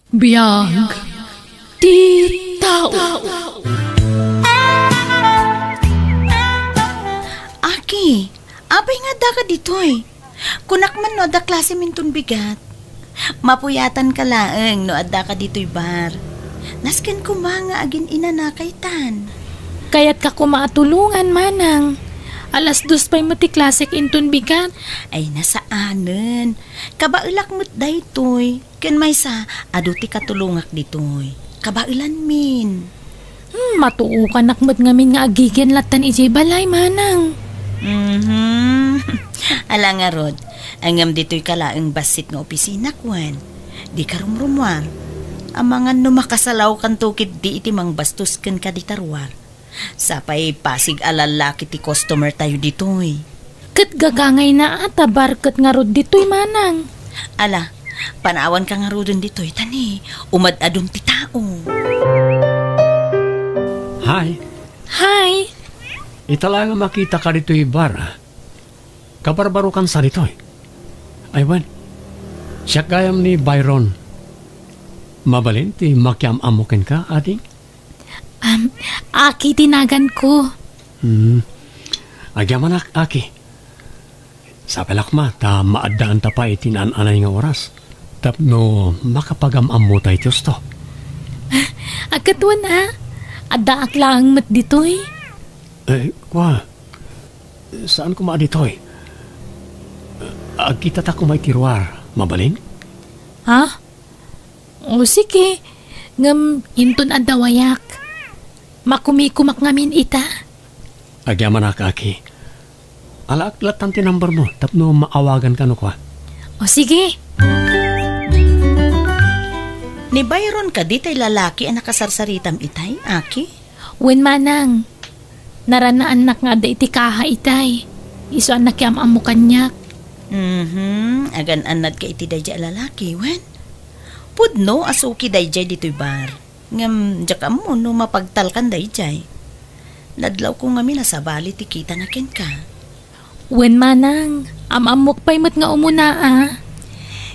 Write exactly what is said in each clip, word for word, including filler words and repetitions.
Biag ti tao. Aki, apay nga addaka ditoy? Kunak man no adda klasem inton bigat. Mapuyatanka laeng no addaka ditoy bar. Nasken koma nga agin-inanakaytan. Kayatka koma a tulongan, manang. Alas dos pay met ti klasek inton bigat. Ay, nasaanen. Kabaelak met daytoy. Ken maysa, adu ti katulongak ditoy. Kabaelanmin. Hmm, matuokanak met ngamin nga agigen lattan idiay balay, manang. Mhm. Ala ngarud, ngem ditoy ka laeng bassit nga opisinak wen? Dika rumrumuar. Amangan no makasalawkanto ketdi iti mangbastos kenka dita ruar. Sapay pasig a lallaki ti customer tayo ditoy. Ket gagangayna a ta bar ket ngarud ditoy, manang. Ala, panawanka ngaruden ditoy, ta ni umad-adun ti tao. Hi. Hi. Ita la nga makitaka ditoy bar. Kabarbarokansa ditoy. Ay, wen. Siak gayam ni Byron. Mabalin ti makiam-ammo kenka, ading? Am, Aki ti naganko. Hmm. Agyamanak, Aki. Sapay la koma ta maaddaanta pay iti naan-anay nga oras tapno makapagam-ammota iti husto. Ket wen a, addaak laeng met ditoy. Eh, kua, saan koma a ditoy? Agkitata koma iti ruar, mabalin? Ha? O, sige. Ngem inton adda wayak, makumikumak ngamin ita. Agyamanak, Aki. Alaak lattan ti number mo tapno maawaganka no kua. O, sige. Ni Byron kadi tay lalaki a nakasarsaritam itay, Aki? Wen, manang. Naranaannak nga adda iti kaha itay. Isu a nakiam-ammo kaniak. Mhm, agan-annadka iti daydiay a lalaki, wen? Pudno a suki daydiay ditoy bar. Ngem diak ammo no mapagtalkan daydiay. Nadlawko ngamin a sabali ti kitana kenka. Wen, manang, am-ammok pay met nga umuna a.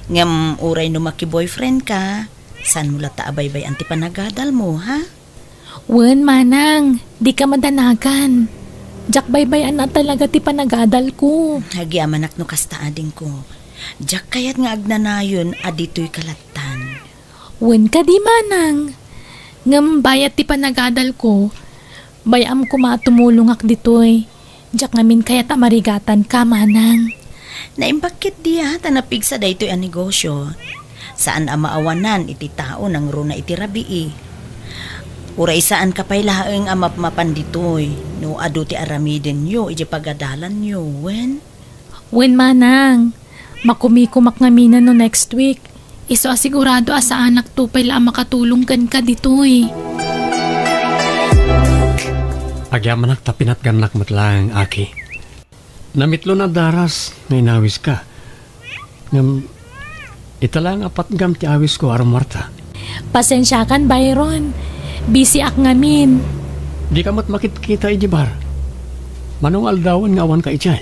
Ngem uray no maki-boyfriendka, saanmo latta a baybay-an ti panagadalmo, ha? Wen, manang, dika madanagan. Diak baybay-an a talaga ti panagadalko. Agyamanak no kasta, adingko. Diak kayat nga agnanayon a ditoyka lattan. Wen kadi, manang. Ngem bayat ti panagadalko, bay-am koma a tumulongak ditoy. Diak ngamin kayat a marigatanka, manang. Naimbag ketdi a ta napigsa daytoy a negosio. Saan a maawanan iti tao nangruna iti rabii. Uray saanka pay laeng a mapmapan ditoy no adu ti aramidenyo iti pagadalanyo, wen? Wen, manang. Makumikumak ngamin no next week. Isu a sigurado a saanakto pay la a makatulong kenka ditoy. Agyamanak ta pinatgannak met laeng, Aki. Namitlo a daras nga inawiska. Ngem, ita laeng a patgam ti awisko a rumuarta. Pasensiakan, Byron. Busyak ngamin. Dika met makitkita idiay bar. Mano nga aldawen nga awanka idiay?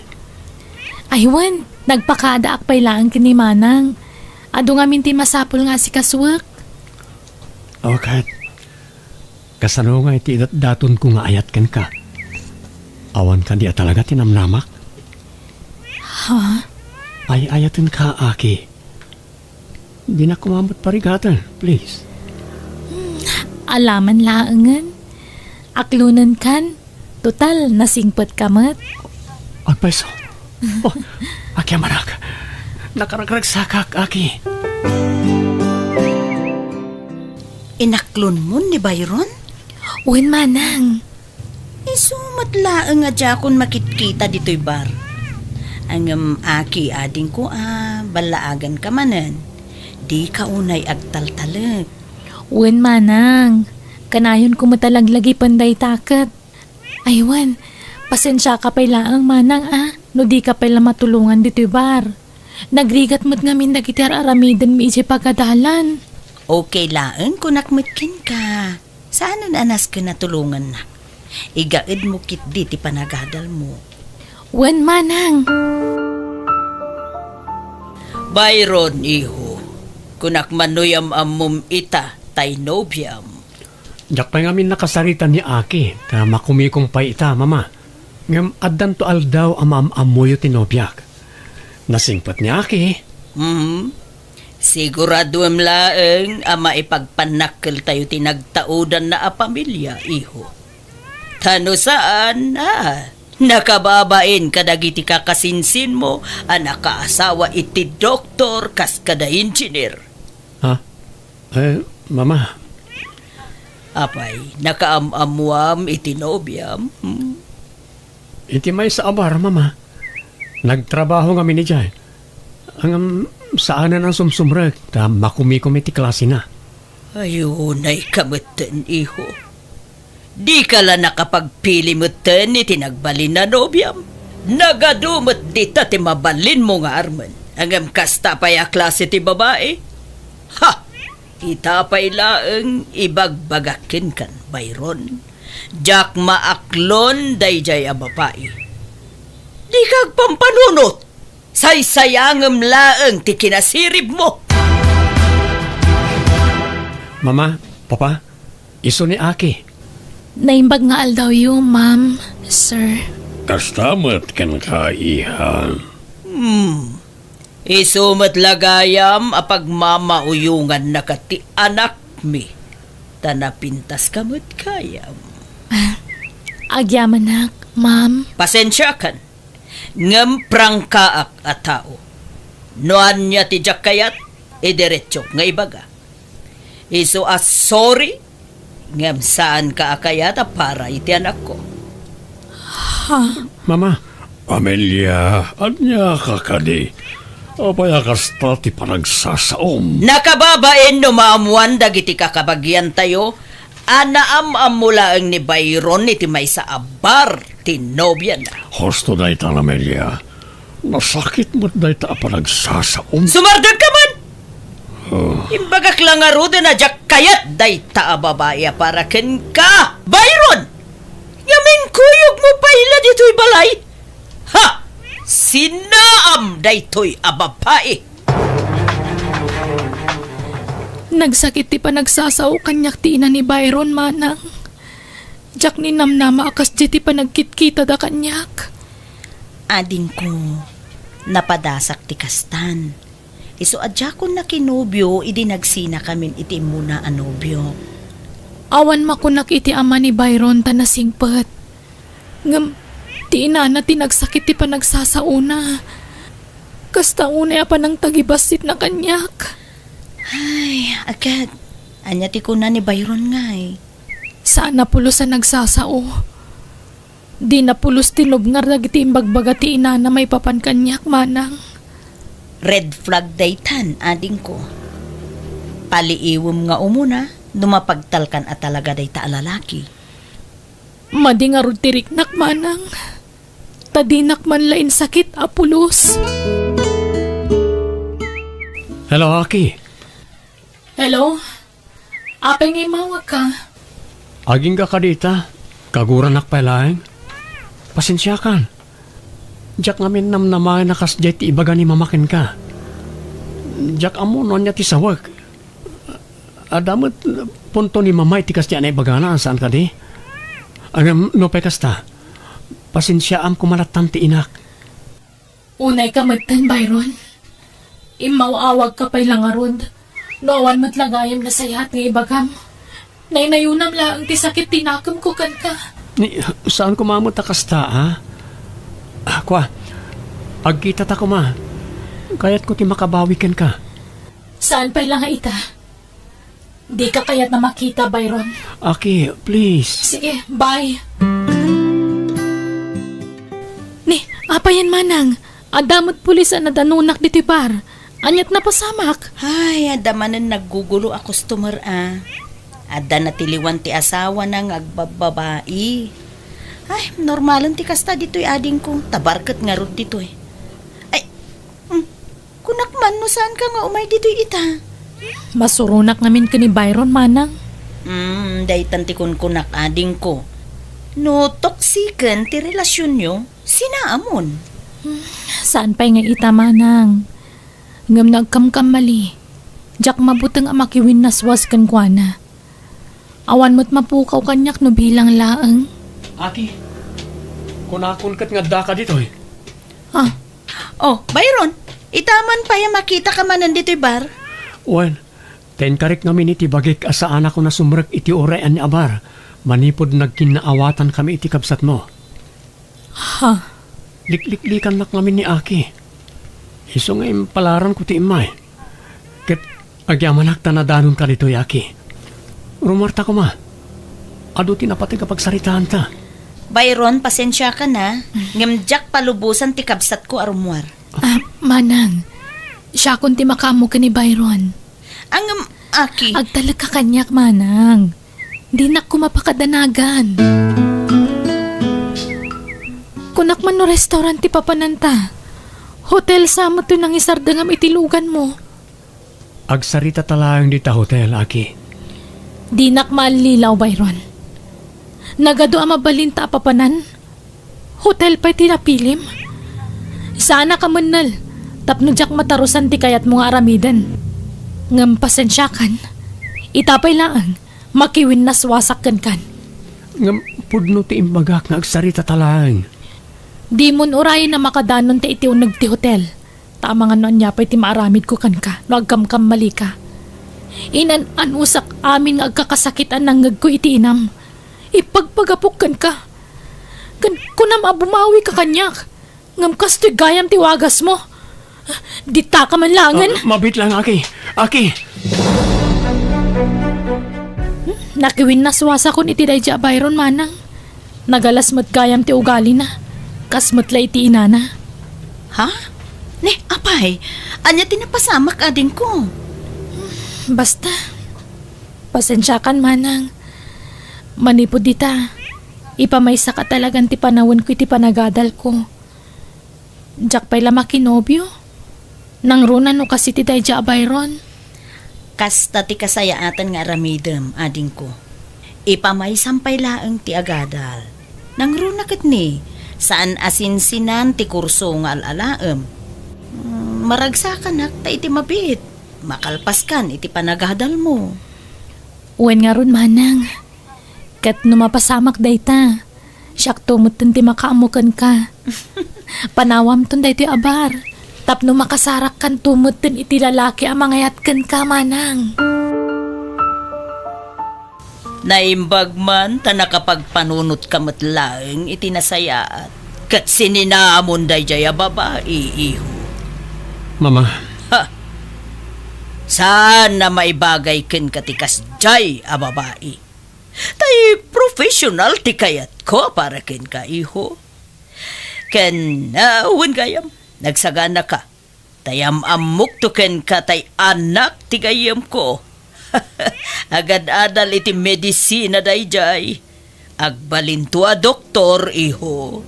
Ay, wen, nagpakadaak pay laeng ken ni manang. Adu ngamin ti masapul nga asikasuek. O ket, kasano nga iti idatdatonko nga ayat kenka? Awan kadi a talaga ti namnamak? Ha? Ay-ayatenka, Aki. Dinak koma met parigaten, please. Hmm, alaman laengen. Aklonenkan. Total, nasingpetka met. Agpayso. Oh, Aki a manak. Nakaragragsakak, Aki. Inaklonmon ni Byron? Wen, manang. Isu met laeng a diakon makitkita ditoy bar. Ngem, Aki, adingko a, ballaaganka manen. Dika unay agtaltalek. Wen, manang. Kanayonko met a laglagipen dayta ket. Ay, wen, pasensiaka pay laeng, manang, a, no dika pay la matulongan ditoy bar. Nagrigat met ngamin dagiti ar-aramidenmi idiay pagadalan. Okay laeng, kunak met kenka. Saanen a nasken a tulongannak. Igaedmo ketdi ti panagadalmo. Wen, manang. Byron, iho. Kunak man no yam-ammom ita, tay nobiam. Diak pay ngamin nakasarita ni Aki, ta makumikom pay ita, Mama. Ngem addanto aldaw a maam-ammoyo ti nobiak. Nasingpet ni Aki. Hmm. Siguraduem laeng a maipagpannakkeltayo ti nagtaudanna a pamilia, iho. Ta no saan, a, nakababain kadagiti kakasinsinmo a nakaasawa iti doktor kas kada engineer. Ha? Eh, Mama. Apay, nakaam-ammuam iti nobiam? Hmm? Iti maysa a bar, Mama. Nagtrabaho ngamin idiay. Ngem saanen a sumsumrek ta makumikom iti klasena. Ay, unay ka metten, iho. Dika la nakapagpili metten iti nagbalin a nobiam. Nagadu met dita ti mabalinmo nga armen. Ngem kasta pay a klase ti babai? Ha! Ita pay laeng ibagbagak kenkan, Byron. Diak maaklon daydiay a babai. Dika agpampanunot! Saysayangem laeng ti kinasiribmo! Mama, Papa, isu ni Aki. Naimbag nga aldawyo, ma'am, sir. Kasta met kenka, iha. Hmm. Isu met la gayam a pagmamauyongannaka ti anakmi, ta napintaska met gayam. Ah, agyamanak, ma'am. Pasensiakan, ngem prangkaak a tao. No ania ti diak kayat, idiretsok nga ibaga. Isu a sorry, ngem saanka a kayat a para iti anakko. Ha? Mama. Amelia, ania ka kadi? Apay a kasta ti panagsasaom? Nakababain no maammuan dagiti kakabagiantayo a naam-ammo laeng ni Byron iti maysa a bar ti nobiana. Husto dayta, Amelia. Nasakit met dayta a panagsasaom. Sumardengka man! Oh. Imbagak la ngaruden a diak kayat dayta a babai a para kenka, Byron! Ngem inkuyogmo pay la ditoy balay? Ha! Sinaam daytoy a babai! Nagsakit ti panagsasao kaniak ti ina ni Byron, manang. Diak ninamnama a kasdi ti panagkitkitada kaniak. Adingko, napadasak ti kastan. Isu a diakon nakinobio idi nagsinakamin iti immuna a nobio. Awan makunak iti ama ni Byron ta nasingpet. Ngem ti inana ti nagsakit ti panagsasaona. Kasta unay a panangtagibassitna kaniak. Ay, agkat, ania ti kuna ni Byron ngay? Saan a pulos a nagsasao. Dina pulos tinubngar dagiti imbagbaga ti inana maipapan kaniak, manang. Red flag daytan, adingko. Paliiwem nga umuna no mapagtalkan a talaga dayta a lalaki. Madi ngarud ti riknak, manang. Ta dinak man la insakit a pulos. Hello, Aki. Hello? Apay nga immawagka? Agingga ka dita, kaguranak pay laeng. Pasensiakan. Diak ngamin namnamaen a kasdiay ti ibaga ni Mama kenka. Diak ammo no ania ti sawek. Adda met punto ni Mama iti kasdiay a naibagana, saan kadi? Ngem nupay kasta, pasensiaam koma lattan ti inak. Unayka metten, Byron. Immaw-awagka pay la ngarud. No awan met la gayam nasayaat nga ibagam. Naynayonam laeng ti sakit ti nakemko kenka. Ni, saan koma met a kasta, a? Ah, kua, agkitata koma. Kayatko ti makabawi kenka. Saan pay la nga ita? Dika kayat a makita, Byron. Aki, please. Sige, bye. Ni, apayen manang? Adda met pulis a nadanonak ditoy bar. Aniat napasamak? Ay, adda manen naggugulo a customer a. Adda natiliwan ti asawana nga agbabbabai. Ay, normalen ti kasta ditoy adingko. Ta bar ket ngarud ditoy. Ay, mm, kunak man no saanka nga umay ditoy ita. Masuronak ngamin ken ni Byron, manang. Mm, daytan ti kunkunak adingko. No toxiken ti relasionyo, sinaamon. Hmm, saan pay nga ita, manang. Ngem no agkamkamali, Diak mabuteng a makiwinnaswas kenkuana. Awan met mapukaw kaniak no bilang laeng. Aki, kunakon ket nga addaka ditoy. Ah. Oh, Byron, ita man pay a makitaka manen ditoy bar? Wen, ta inkarik ngamin iti bagik a saanak a sumrek iti uray ania a bar, manipud nagkinnaawatankami iti kabsatmo. Ha? Likliklikannak ngamin ni Aki. Isu nga impalaranko ti immay. Ket agyamanak ta nadanonka ditoy, Aki. Rummuarta koma. Adu ti napateg a pagsaritaanta. Byron, pasensiakan a, ngem diak palubosan ti kabsatko a rummuar. Ah, Manang, siakon ti makaammo ken ni Byron. Ngem, Aki. Agtalekka kaniak, Manang. Dinak koma pakadanagan. Kunak man no restaurant ti papananta. Hotel sa met toy nangisardengam iti luganmo. Agsaritata laeng dita hotel, Aki. Dinak maallilaw, Byron. Nagadu a mabalinta a papanan? Hotel pay ti napilim? Saanak a mennel tapno diak matarusan ti kayatmo nga aramiden. Ngem pasensiakan, ita pay laeng, makiwinnaswasak kenkan. Ngem pudno ti imbagak nga agsaritata laeng. Dimon urayen a makadanon ta iti uneg ti hotel. Ta amangan no ania pay ti maaramidko kenka no agkamkammalika. Inan-anusak amin nga agkakasakit a nangngegko iti inam. Ipagpagapok kenka. Ken kunam a bumawika kaniak. Ngem kastoy gayam ti wagasmo. Ditaka man laengen. Ah, mabiit lang, Aki. Aki! Hmm, nakiwinnaswasakon iti daydi a Byron, Manang. Nagalas met gayam ti ugalina, kas met la iti inana. Ha? Ne, apay, ania ti napasamak, adingko? Basta, pasensiakan, Manang. Manipud dita, ipamaysaka talagan ti panawenko iti panagadalko. Diak pay la makinobio. Nangruna no kas iti daydi a Byron. Kasta ti kasayaatan nga aramidem, adingko. Ipamaysam pay laeng ti agadal. Nangruna ket ni, saan a sinsinan ti kurso nga al-alaem. Mm, maragsakanak ta iti mabiit, makalpaskan iti panagadalmo. Wen ngarud, Manang. Ket no mapasamak dayta, siakto metten ti makaammo kenka. Panawamton daytoy a bar, tapno makasarakkanto metten iti lalaki a mangayat kenka, Manang. Naimbag man ta nakapagpanunotka met laeng iti nasayaat ket sininamon daydiay a babai, iho. Mama. Ha! Saan a maibagay kenka ti kasdiay a babai. Tay professional ti kayatko para kenka, iho. Ken, ah, wen gayam, nagsaganaka. Tay am-ammokto kenka tay anak ti gayyemko. Agad-adal iti medisina daydiay. Agbalinto a doktor, iho.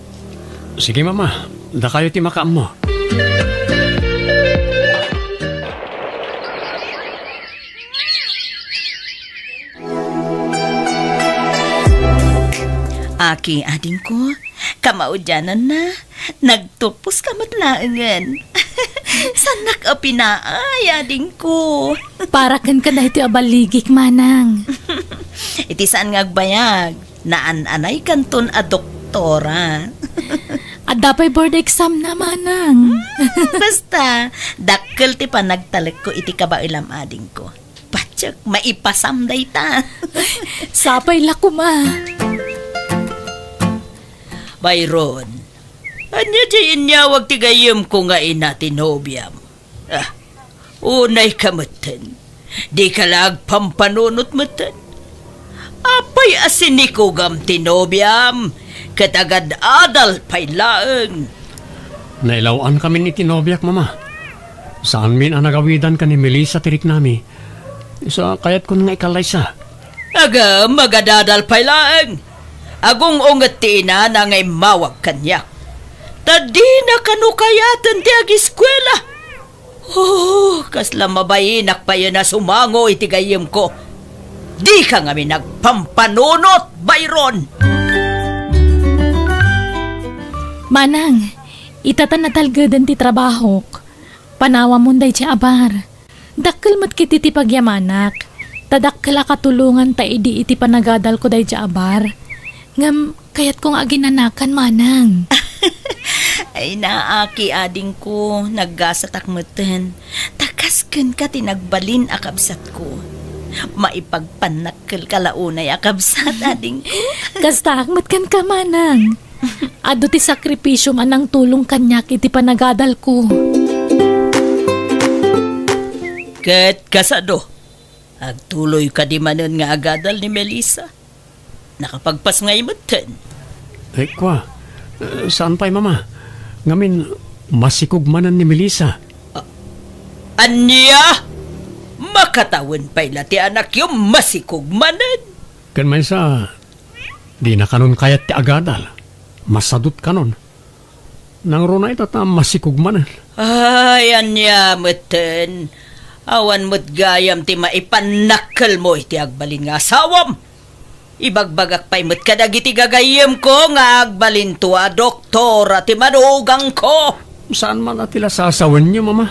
Sige, Mama. Dakayo ti makaammo. Aki, adingko, kamaudiananna, nagtupos ka met laengen. Saannak a pinaay, adingko. Para kenka daytoy a balligik, Manang. Iti saan nga agbayag, naan-anaykanton a doktora. Adda pay board exam na, Manang. Hmm, basta, dakkel ti panagtalekko iti kabaelam, adingko. Patiek, maipasam dayta. Sapay la koma. Byron, ania diay inyawag ti gayyemko nga ina ti nobiam? Ah, unayka metten. Dika la agpampanunot metten. Apay a sinikugam ti nobiam, ket agad-adal pay laeng. Nailaw-ankamin iti nobiak, Mama. Saanmin a nagawidan ken ni Melissa ti riknami. Isu a kayatkon nga ikallaysa. Agem, agad-adal pay laeng. Agung-unget ti inana nga immawag kaniak. Ta dina kano kayaten ti agiskuela. Oh, kasla mabainak payen a sumango iti gayyemko. Dika ngamin agpampanunot, Byron! Manang, ita ta natalgeden ti trabahok. Panawamon daydiay a bar. Dakkel met ketdi ti pagyamanak. Ta dakkel a katulongan ta idi iti panagadalko daydiay a bar. Ngem kayatko nga aginanakan, manang. Ay, naaki, adingko, naggasatak metten. Ta kas kenka ti nagbalin a kabsatko. Maipagpannakkelka la unay a kabsat, adingko. Kastaak met kenka, manang. Adu ti sakripisiom a nangtulong kaniak iti panagadalko. Ket kasano? Agtuloy kadi manen nga agadal ni Melissa? Nakapagpasngay metten. Ay, kua, eh, saan pay, Mama. Ngamin, masikog manen ni Melissa. A-, ania? Makatawen pay la ti anakyo masikog manen? Ken maysa, dina kanon kayat ti agadal. Masadot kanon. Nangruna ita ta masikog manen. Ay, ania metten? Awan met gayam ti maipannakkelmo iti agbalin nga asawam. Ibagbagak pay met kadagiti gagayyemko nga agbalinto a doktora ti manugangko. Saan man a ti la sasawenyo, Mama.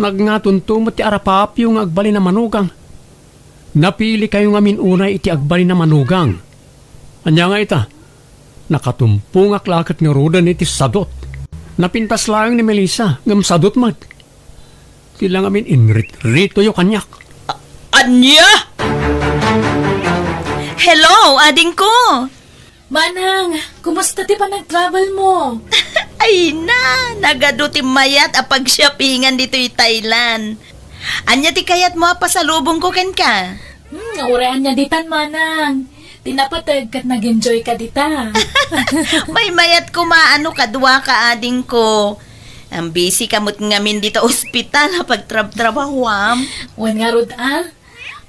Nagngatonto met ti arapaapyo nga agbalin a manugang. Napilikayo ngamin unay iti agbalin a manugang. Ania nga ita? Nakatumpongak la ket ngaruden iti sadot. Napintas laeng ni Melissa, ngem sadot met. Ti la ngamin inritritoyo kaniak. A-, ania? Hello, adingko! Manang, kumusta ti panagtravel mo? Ay na, nagadu ti mayat a pagshoppingan ditoy Thailand. Ania ti kayatmo a pasalubongko kenka? Hmm, uray ania ditan, manang. Ti napateg ket nag-enjoy ka dita. Maymayat koma no kadua ka, adingko. Ang busy ka met ngamin dita ospital a pagtrabtrabahuam. Wen ngarud a,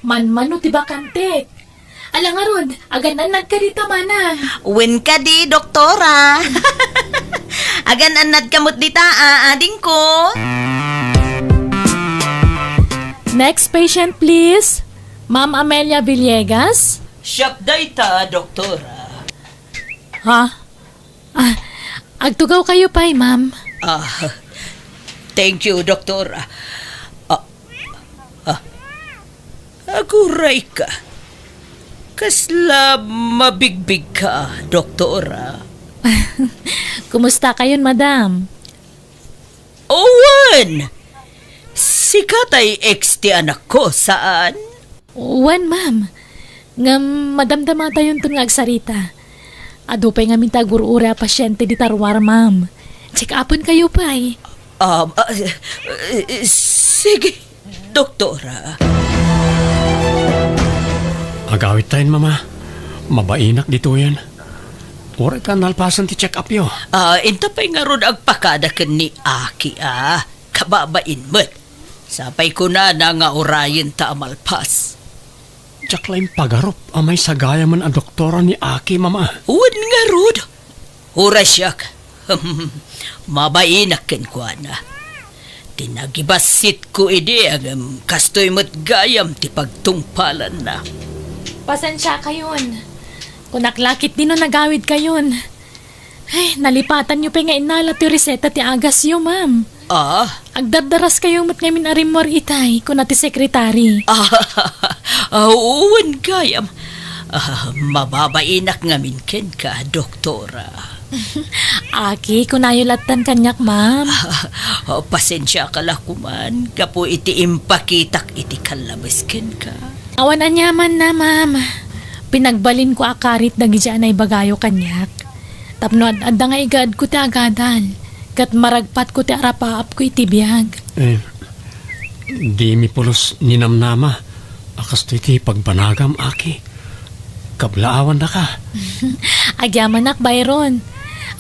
manmano ti bakantek. Ala ngarud, agan-annad ka dita, manang. Wen kadi, doktora. Agan-annad ka met dita, a, adingko. Next patient, please. Ma'am Amelia Villegas? Siak dayta, doktora. Ha? Ah, agtugaw kayo pay, ma'am. Ah, thank you, doktora. Ah, ah, aguray ka. Kasla mabigbig ka, doktora. Kumusta kayon, madam? Owen! Sika tay ex ti anakko, saan? Wen, ma'am. Ngem madamdamatayonton nga agsarita. Adu pay ngamin ti agur-uray a pasiente dita ruar, ma'am. Check-upen kayo pay. Um, ah, eh, eh, sige, doktora. Agawidtayon, mama. Mabainak ditoyen. Uray ta nalpasen ti check-upyo. Ah, inta pay ngarud agpakada ken ni Aki, a. Kababain met. Sapay kunana nga urayenta a malpas. Diak la impagarup a maysa gayamen a doktora ni Aki, mama. Wen ngarud, uray siak. Mabainak kenkuana. Ti nagibassitko idi, ngem kastoy met gayam ti pagtungpalanna. Pasensiakayon. Kunak la ketdi no nagawidkayon. Ay, nalipatanyo pay nga innala ti reseta ti agasyo, ma'am. Ah? Agdardaraskayo met ngamin a rimmuar itay, kuna ti sekretari. Ah, ah, wen gayam. Ah, mababainak ngamin kenka, doktora. Aki, kunayo lattan kaniak, ma'am. Ah, pasensiaka la koman, gapu iti impakitak iti kallabes kenka. Awan aniamanna, ma'am. Pinagbalinko a karit dagiti a naibagayo kaniak. Tapno ad-adda nga igaedko ti agadal, ket maragpatko ti arapaapko iti biag. Eh, dimi pulos ninamnama a kastoy ti pagbanagam, Aki. Kablaawannaka. Agyamanak, Byron.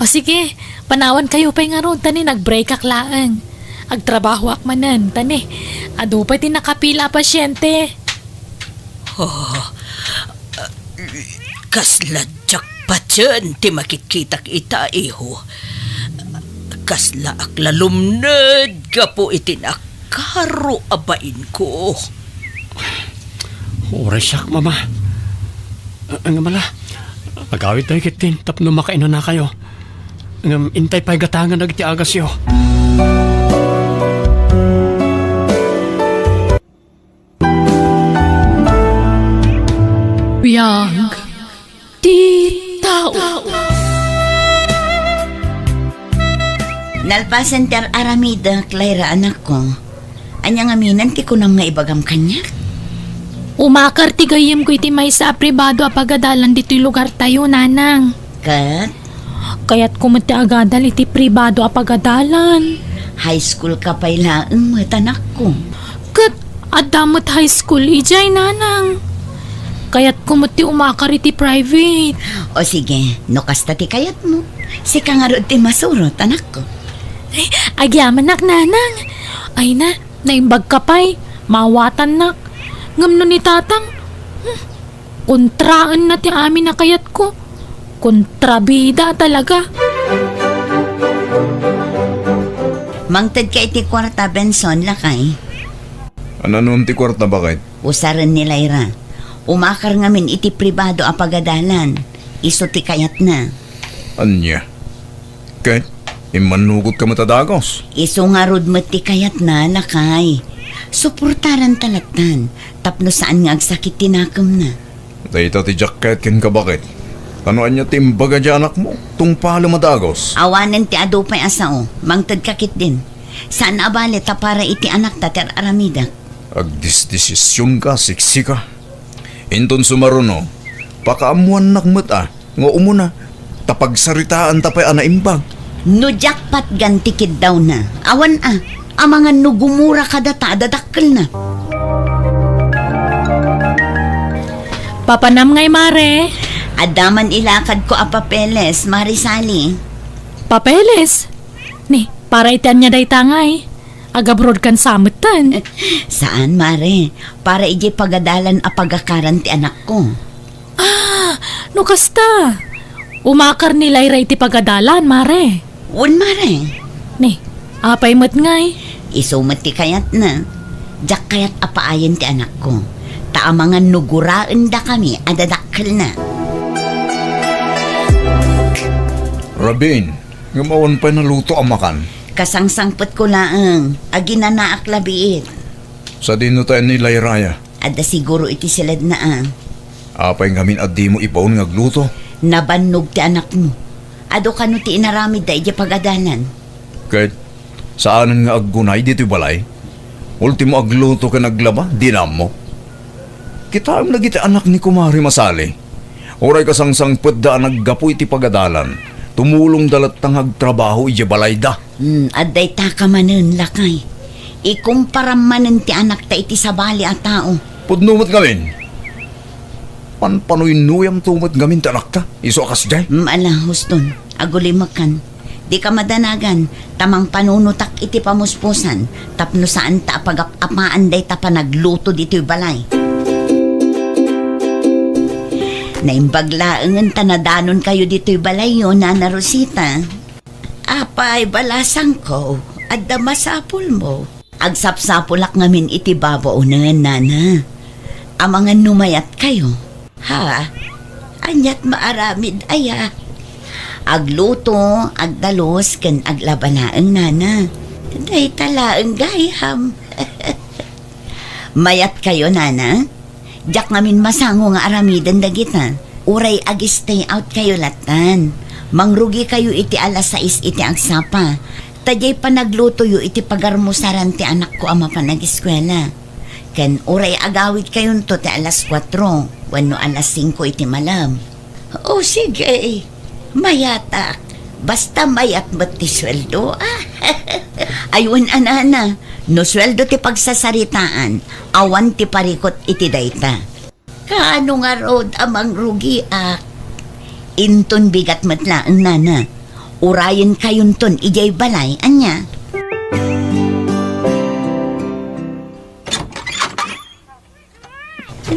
O sige, panawankayo pay ngarud, ta ni nagbreakak laeng. Agtrabahoak manen, ta ni adu pay ti nakapila a pasiente. Oh, kasla diak patien ti makitkitak ita, iho. Kaslaak la lumned gapu iti nakaro a bainko. Uray siak, mama. Ngem ala, agawidtayo ketdin tapno makainanakayo. Ngem intay pay gatangen dagiti agasyo. Ag ti tao. Nalpasen ti ar-aramidek, Lyra, anakko. Ania ngamin ti kunam nga ibagam kaniak? Umakar ti gayyemko iti maysa a pribado a pagadalan ditoy lugartayo, nanang. Ket? Kayatko met ti agadal iti pribado a pagadalan. High school ka pay laeng met, anakko. Ket adda met high school idiay, nanang. Kayatko met ti umakar iti private. O sige, no kasta ti kayatmo, sika ngarud ti masurot, anakko. Ay, agyamanak, nanang. Ay na, naimbag ka pay, maawatannak. Ngem no ni tatang, hmm, kontraenna ti amin a kayatko. Kontrabida talaga. Mangted ka iti kuarta, Benson, lakay. Ananon ti kuarta, baket? Usaren ni Lyra. Umakar ngamin iti pribado a pagadalan. Isu ti kayatna. Ania? Ket, immannugotka met a dagus? Isu ngarud met ti kayatna, lakay. Suportaranta lattan, tapno saan nga agsakit ti nakemna. Dayta ti diak ket kenka, baket. Kano ania ti imbaga ti anakmo? Tungpalem a dagus. Awanen ti adu pay a sao, mangted ka ketdin. Saan a bale ta para iti anakta ti ar-aramidek. Agdisdesisionka, siksika. Inton sumaruno, pakaammoannak met a, nga umuna, ta pagsaritaanta pay a naimbag. No diak patgan ti kiddawna, awan a, amangan no gumura kadata a dadakkelna. Papanam ngay, mare? Adda man ilakadko a papeles, Mare Sally. Papeles? Ni, para iti ania dayta ngay? Agabroad kan sa metten? Saan, mare. Para idiay pagadalan a pagakaran ti anakko. Ah, no kasta, umakar ni Lyra iti pagadalan, mare. Wen, mare. Ni, apay met ngay? Isu met ti kayatna. Diak kayat a paayen ti anakko. Ta amangan no guraendakami a dadakkelna. Rabin, ngem awan pay naluto a makan. Kasangsangpetko laeng, aginanaak la biit. Sadino tayo ni Lyra? Adda siguro iti siledna a. Apay ngamin a dimo ibaon nga agluto? Nabannog ti anakmo. Adu kano ti inaramidda idiay pagadalan? Ket saanen nga aggunay ditoy balay? Ultimo agluto ken aglaba, dina ammo. Kitaem dagiti anak ni Kumare Masali. Uray kasangsangpetda a naggapu iti pagadalan, tumulongda latta nga agtrabaho idiay balayda. Hmm, adda itaka manen, lakay. Ikumparam manen ti anakta iti sabali a tao. Pudno met ngamin. Panpanuynoyamto met ngamin ti anakta, isu a kasdiay. Hmm, ala, huston. Agulimekan. Dika madanagan, ta mangpanunotak iti pamuspusan, tapno saanta a pagap-apaan dayta panagluto ditoy balay. Naimbag laengen ta nadanonkayo ditoy balayyo, Nana Rosita. Apay, balasangko, adda masapulmo. Agsapsapulak ngamin iti babaonen, Nana. Amangan no mayatkayo. Ha? Aniat maaramid aya? Agluto, agdalus, ken aglaba laeng, Nana. Dayta laeng gayam. Mayatkayo, Nana? Diak ngamin masango nga aramiden dagita. Uray ag-stay out kayo lattan, mangrugikayo iti alas sais iti agsapa. Ta diay panaglutoyo iti pagarmusaran ti anakko a mapan ageskuela. Ken uray agawidkayonto ti alas kuatro wenno alas singko iti malem. O sige, mayatak. Basta mayat met ti sueldo, a. Ay, wen a, Nana, no sueldo ti pagsasaritaan, awan ti parikut iti dayta. Kaano ngarud a mangrugiak? Inton bigat met laeng, Nana. Urayenkayonton idiay balay, ania?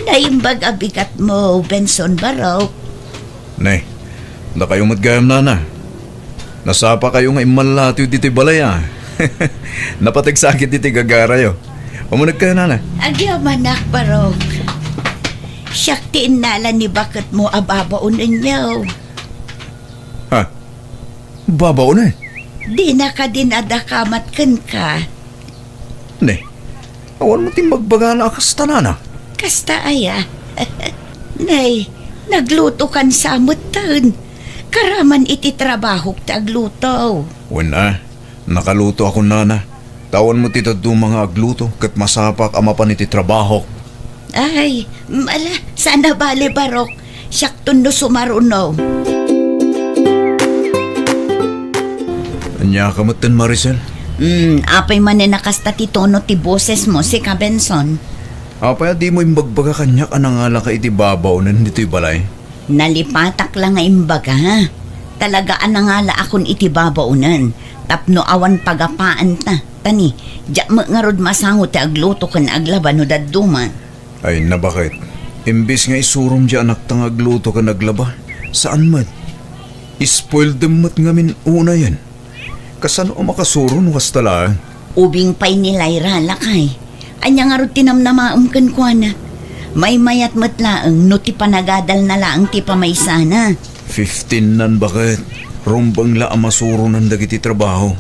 Naimbag a bigatmo, Benson, barok. Ne, dakayo met gayam, Nana. Nasapakayo nga immalatiw ditoy balay, a. Napateg sakit iti gagarayo. Umunegkayo, Nana. Agyamanak, barok. Siak ti innala ni baketmo a babaonenyo. Ha? Babaonen? Dina kadin a dakamat kenka. Ne, awan met imbagbagana a kasta, Nana. Kasta aya? Nay, Naglutokan sa metten. Karaman iti trabahok ti agluto. Wen a, nakalutoakon, nana. Ta awan met ti dadduma nga agluto ket masapak a mapan iti trabahok. Ay, mm, ala, saan a bale, Barok. Siakton no sumaruno. Ania ka metten, Maricel? Hmm, apay manen a kasta ti tono ti bosesmo, sika, Benson? Apay a dimo imbagbaga kaniak a nangalaka iti babaonen ditoy balay? Nalipatak la nga imbaga. Talaga a nangalaakon iti babaonen tapno awan pagapaanta. Tani, diak met ngarud masango ti agluto ken aglaba no dadduma. Ay, nabaket. Imbes nga isurom ti anakta nga agluto ken aglaba, saan met. Ispoildem met ngamin unayen. Kasano a makasuro no kasta laeng? Ubing pay ni Lyra, lakay. Ania ngarud ti namnamaem kenkuana? Maymayat met laeng no ti panagadalna laeng ti pamaysana. Fifteen nan, baket. Rumbeng la a masuronan dagiti trabaho.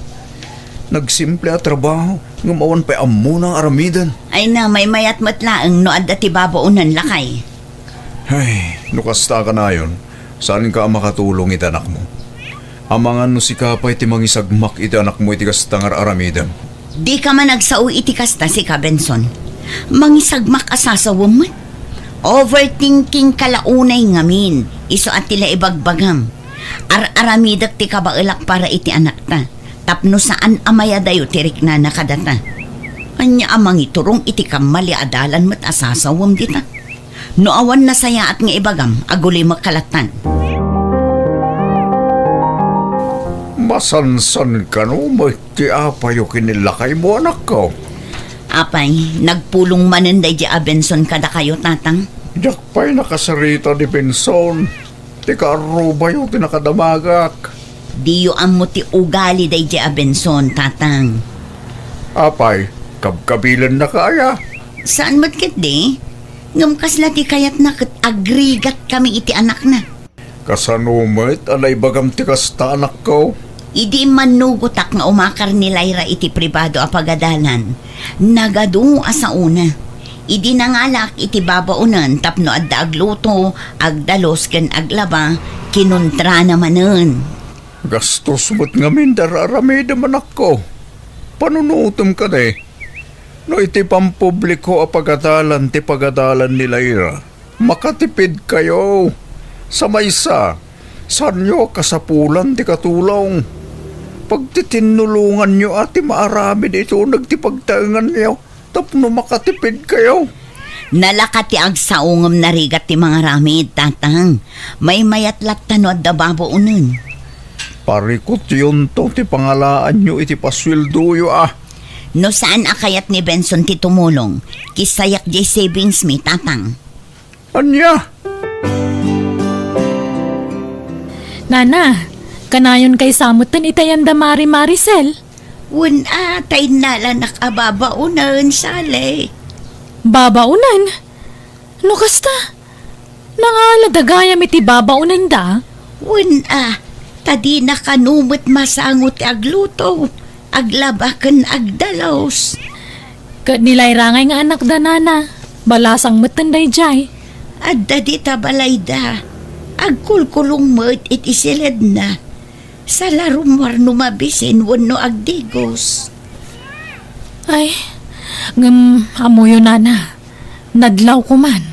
Nagsimple a trabaho, ngem awan pay ammona nga aramiden. Ay na, maymayat met laeng no adda ti babaonen, lakay. Ay, no kasta kanayon, saanka a makatulong iti anakmo. Amangan no sika pay ti mangisagmak iti anakmo iti kasta nga ar-aramidem. Dika man agsao iti kasta, sika, Benson. Mangisagmak a sasawem met. Overthinking ka la unay ngamin, isu a ti la ibagbagam. Ar-aramidek ti kabaelak para iti anakta, tapno saan a mayadayo ti riknana kadata. Ania a mangiturong iti kammali a dalan met a sasawem dita? No awan nasayaat nga ibagam, agulimek ka lattan. Masansan kano met ti apayo ken ni lakaymo, anakko? Apay, nagpulong manen daydi a Benson kadakayo, tatang? Diak pay nakasarita ni Benson. Ti kaarrubayo ti nakadamagak. Diyo ammo ti ugali daydi a Benson, tatang. Apay, kabkabilennaka aya? Saan met ketdi. Ngem kasla ti kayatna ket agrigatkami iti anakna. Kasano met a naibagam ti kasta, anakko? Idi immannugotak nga umakar ni Lyra iti pribado a pagadalan, nagadu a saona. Idi nangalaak iti babaonen tapno adda agluto, agdalus ken aglaba, kinuntrana manen. Gastos met ngamin ti ar-aramidem, anakko. Panunotem kadi, no iti pampubliko a pagadalan ti pagadalan ni Lyra, makatipidkayo. Sa maysa, saanyo a kasapulan ti katulong. Pagtitinnulonganyo a ti maaramid iti uneg ti pagtaenganyo tapno makatipidkayo. Nalaka ti agsao ngem narigat ti mangaramid, tatang. Maymayat latta no adda babaonen. Parikutyonto ti pangalaanyo iti pasueldoyo a. No saan a kayat ni Benson ti tumulong, kissayak diay savings mi, tatang. Ania? Nana, kanayon kaysa metten iti ayan da Mari Maricel? Wen a, ta innalanak a babaonen, Sally. Babaonen? No kasta, nangala da gayam iti babaonenda? Wen a, ta dina kano met masango ti agluto, aglaba ken agdalus. Ket ni Lyra ngay nga anakda, nana, balasang metten daydiay. Adda dita balayda. Agkulkulong met iti siledna. Salarumar no mabisin wenno agdigos. Ay, ngem ammoyo, nana. Nadlawko man.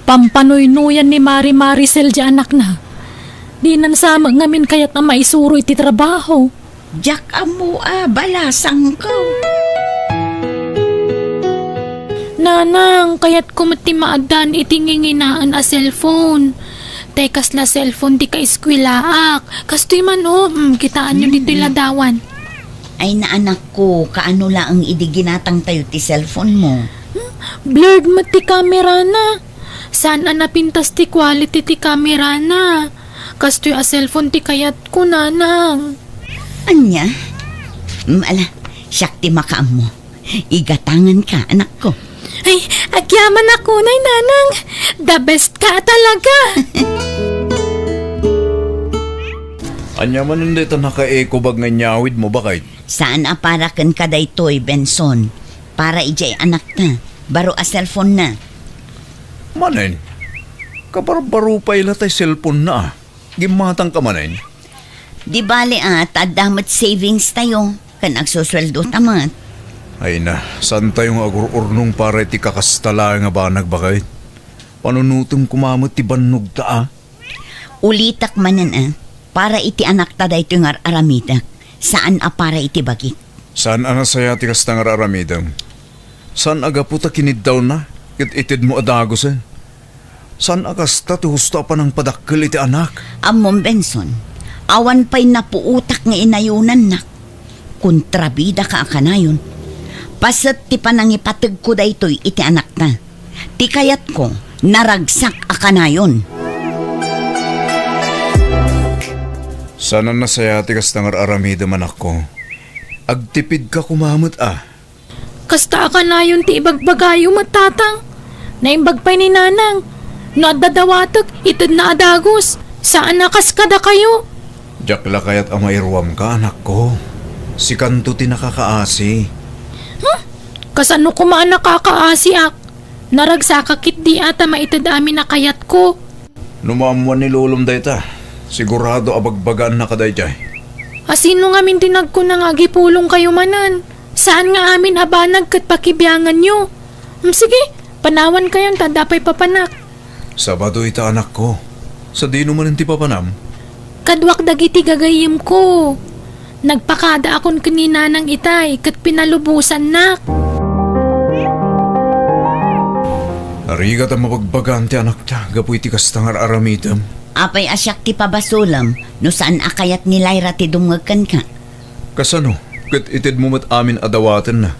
Pampanuynuyan ni Mari Maricel diay anakna. Dinan sa met ngamin kayat a maisuro iti trabaho. Diak ammo a balasangko. Nanang, kayatko met ti maaddaan iti nginginaen a cellphone. Tay kasla cellphone ti kaeskuelaak. Kastoy man, o, mm, kitaenyo ditoy ladawan. Ay, naanakko, kaano laeng idi ginatangtayo ti cellphone mo? Hmm? Blurred met ti camera na. Saan a napintas ti quality ti camera na. Kastoy a cellphone ti kayatko, nanang. Ania? Mm, ala, siak ti makaammo. Igatanganka, anakko. Ay, agyamanak unay, nanang. The best ka talaga. Ania manen dayta nakaekobag nga inyawidmo, baket? Saan a para kenka daytoy, Benson. Para idiay anakta. Baro a cellphone na. Manen? Kabarbaro pay la tay cellphone na, ah. Gimmatangka manen? Di bale, ah, ta adda met savings tayo, ken agsusueldo ta met. Ay na, saan tayo nga agur-urnong para iti kakasta laeng a banag, baket? Panunotem koma met ti bannogta, ah. Ulitek manen, ah, para iti anakta daytoy nga ar-aramidek, saan a para iti bagik. Saan a nasayaat ti kasta nga ar-aramidem. Saan a gapu ta kiniddawna, ket itedmo a dagusen. Saan a kasta ti husto a panangpadakkel iti anak. Ammom, Benson, awan pay napuotak nga inayonannak. Kontrabidaka a kanayon. Paset ti panangipategko daytoy iti anakta. Ti kayatko, naragsak a kanayon. Saan a nasayaat ti kasta nga ar-aramidem, anakko. Agtipidka koma met, ah. Kasta a kanayon ti ibagbagayo met, Tatang. Naimbag pay ni Nanang. No adda dawatek, itedna a dagus. Saan a kas kadakayo. Diak la kayat a mairuamka, anakko. Sikanto ti nakakaasi. Huh? Kasano koma a nakakaasiak? Naragsaka ketdi a ta maited amin a kayatko. No maammuan ni lolom dayta, sigurado a bagbagaannaka daydiay. A sino ngamin ti nagkuna nga agipulongkayo manen? Saan nga amin a banag ket pakibianganyo? Mm, sige, panawankayon ta adda pay papanak. Sabado ita, anakko. Sadino manen ti papanam? Kaduak dagiti gagayyemko. Nagpakadaakon ken ni Nanang itay ket pinalubosannak. Narigat a mabagbagaan ti anakta gapu iti kasta nga ar-aramidem. Apay a siak ti pabasolem no saan a kayat ni Lyra ti dumngeg kenka? Kasano? Ket itedmo met amin a dawatenna,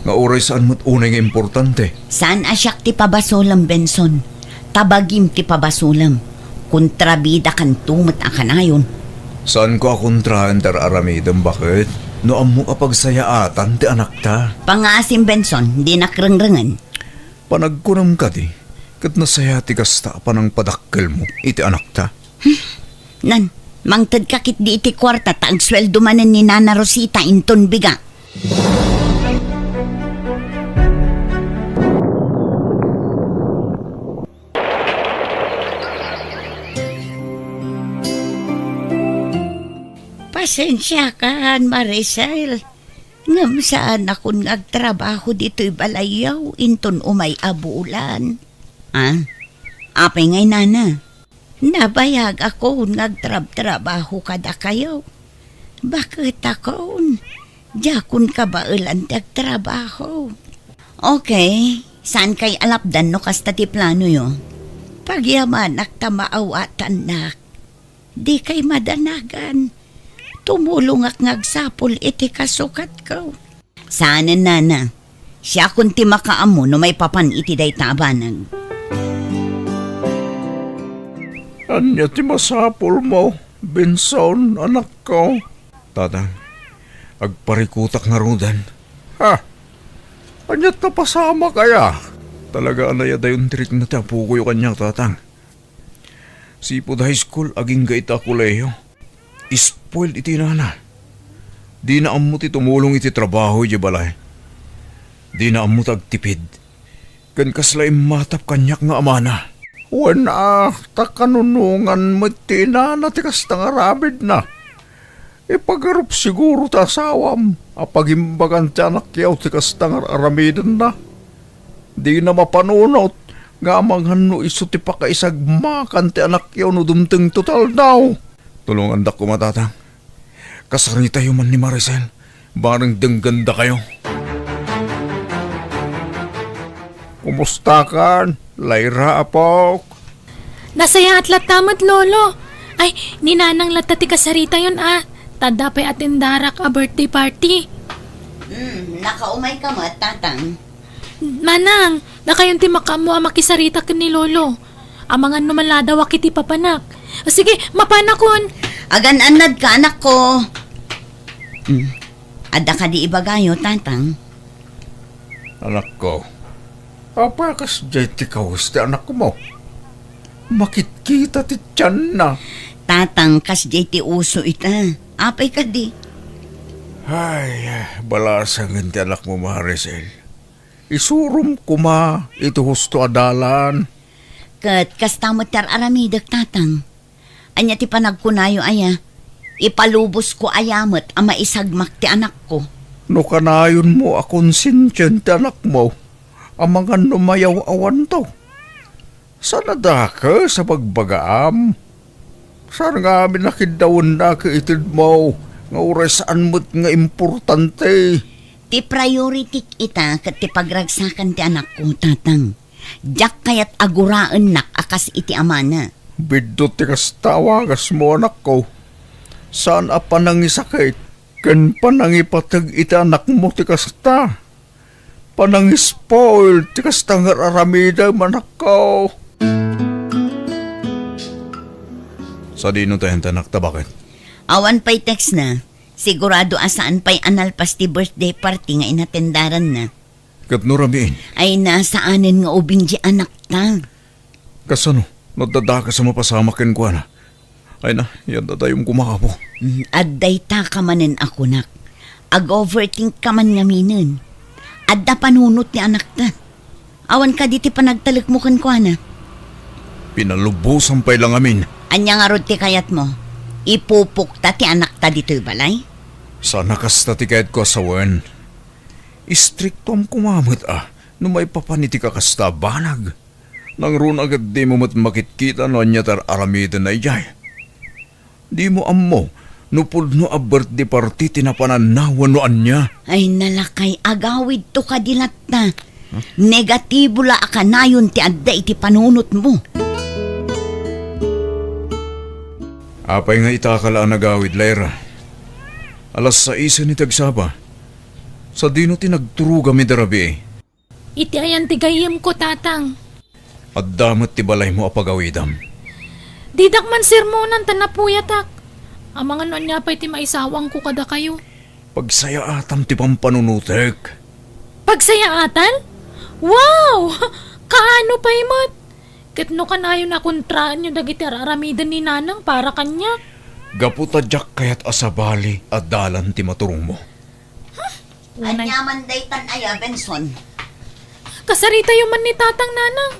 nga uray saan met unay nga importante. Saan a siak ti pabasolem, Benson. Ta bagim ti pabasolem. Kontrabidakanto met a kanayon. Saanko a kontraen ti ar-aramidem, baket? No ammok a pagsayaatan ti anakta. Pangngaasim, Benson, dinak rengrengen. Panagkunam kadi, ket nasayaat ti kasta a panangpadakkelmo iti anakta? Nan, mangtedka ketdi iti kuarta ta agsueldo manen ni Nana Rosita inton biga. Pasensiakan, Maricel. Ngem saanakon nga agtrabaho ditoy balayyo inton umay a bulan. Ah? Apay ngay, Nana? Nabayagakon nga agtrabtrabaho kadakayo. Baketakon, diakon kabaelan ti agtrabaho. Okay, saankay a lapdan no kasta ti planoyo? Pagyamanak ta maawatannak. Dikay madanagan. Tumulongak nga agsapul iti kasukatko. Saanen, Nana. Siakon ti makaammo no maipapan iti dayta a banag. Ania ti masapulmo, Benson, anakko? Tatang, agparikutak ngaruden. Ha? Ania ta pasamak aya? Talaga a nayadayon ti rikna ti apokoyo kaniak, Tatang. Sipud high school, agingga ita a kolehiyo. Spoiled iti inana. Dina ammo ti tumulong iti trabaho idiay balay. Dina ammo ti agtipid. Ken kasla immatap kaniak nga amana. Wen a, ta kanunongan met ti inana ti kasta nga aramidna. Ipagarup siguro ti asawam a pagimbagan ti anakyo ti kasta nga ar-aramidenna. Dina mapanunot nga amangan no isu ti pakaisagmakan ti anakyo no dumtengto ti aldaw. Tulongandak koma, Tatang. Kasaritayo man ni Maricel, bareng denggandakayo. Kumustakan, Lyra, apok? Nasayaat latta met, Lolo. Ay, ni Nanang latta ti kasaritayon, a. Ta adda pay atendarak a birthday party. Hmm, nakaumayka met, Tatang. Nanang, dakayon ti makaammo a makisarita ken ni Lolo. Amangan no maladawak iti papanak. Sige, mapanakon. Agan-annadka, anakko. Hmm. Adda kadi ibagayo, Tatang? Anakko, apay a kasdiay ti kawes ti anakmo? Makitkita ti tianna. Tatang, kasdiay ti uso ita. Apay kadi? Ay, balasangen ti anakmo, Maricel. Isurom koma iti husto a dalan. Ket kasta met ti ar-aramidek, Tatang. Ania ti panagkunayo aya? Ipalubosko aya met a maisagmak ti anakko? No kanayonmo a konsensian ti anakmo, amangan no mayaw-awanto. Saan a dakes a bagbagaam. Saan ngamin a kiddawennak itedmo nga uray saan met nga importante. Ti priority-k ita ket ti pagragsakan ti anakko, Tatang. Diak kayat a guraennak a kas iti amana. Biddut ti kasta a wagasmo, anakko. Saan a panangisakit ken panangipateg iti anakmo ti kasta. Panangispoil ti kasta nga ar-aramidem, anakko. Sadino ti ayanto, anakta, baket? Awan pay text na. Sigurado a saan pay a nalpas ti birthday party nga inatendaranna. Ket no ramiin? Ay, nasaanen nga ubing di anakta. Kasano? No adda dakes a mapasamak kenkuana? Ay na, yan dadayom koma, apo. Mm, adda ita ka manen a kunak. Ag-overthink ka man ngaminen. Adda panunot ti anakta. Awan kadi ti panagtalekmo kenkuana? Pinalubosan pay la ngamin. Ania ngarud ti kayatmo? Ipupukta ti anakta ditoy balay? Saan a kasta ti kayatko a sawen. Istriktoam koma met a no maipapan iti kakasta a banag. Nangruna ket dimo met makitkita no ania ti ar-aramidenna idiay. Dimo ammo no pudno a birthday party ti napananna wenno ania. Ay, nalakay, agawidto kadi latta. Negatibo la a kanayon ti adda iti panunotmo. Apay nga itaka la a nagawid, Lyra? Alas saisen iti agsapa. Sadino ti nagturogam ida rabii? Iti ayan ti gayyemko, Tatang. Adda met ti balaymo a pagawidam. Didak man sermonan ta napuyatak. Amangan no ania pay ti maisawangko kadakayo. Pagsayaatam ti pampanunotek. Pagsayaatan? Wow! Kaano pay met? Ket no kanayon a kontraenyo dagiti ar-aramiden ni Nanang para kaniak? Gapu ta diak kayat a sabali a dalan ti maturongmo. Unay. Ania man daytan aya, Benson? Kasaritayo man ni Tatang, Nanang.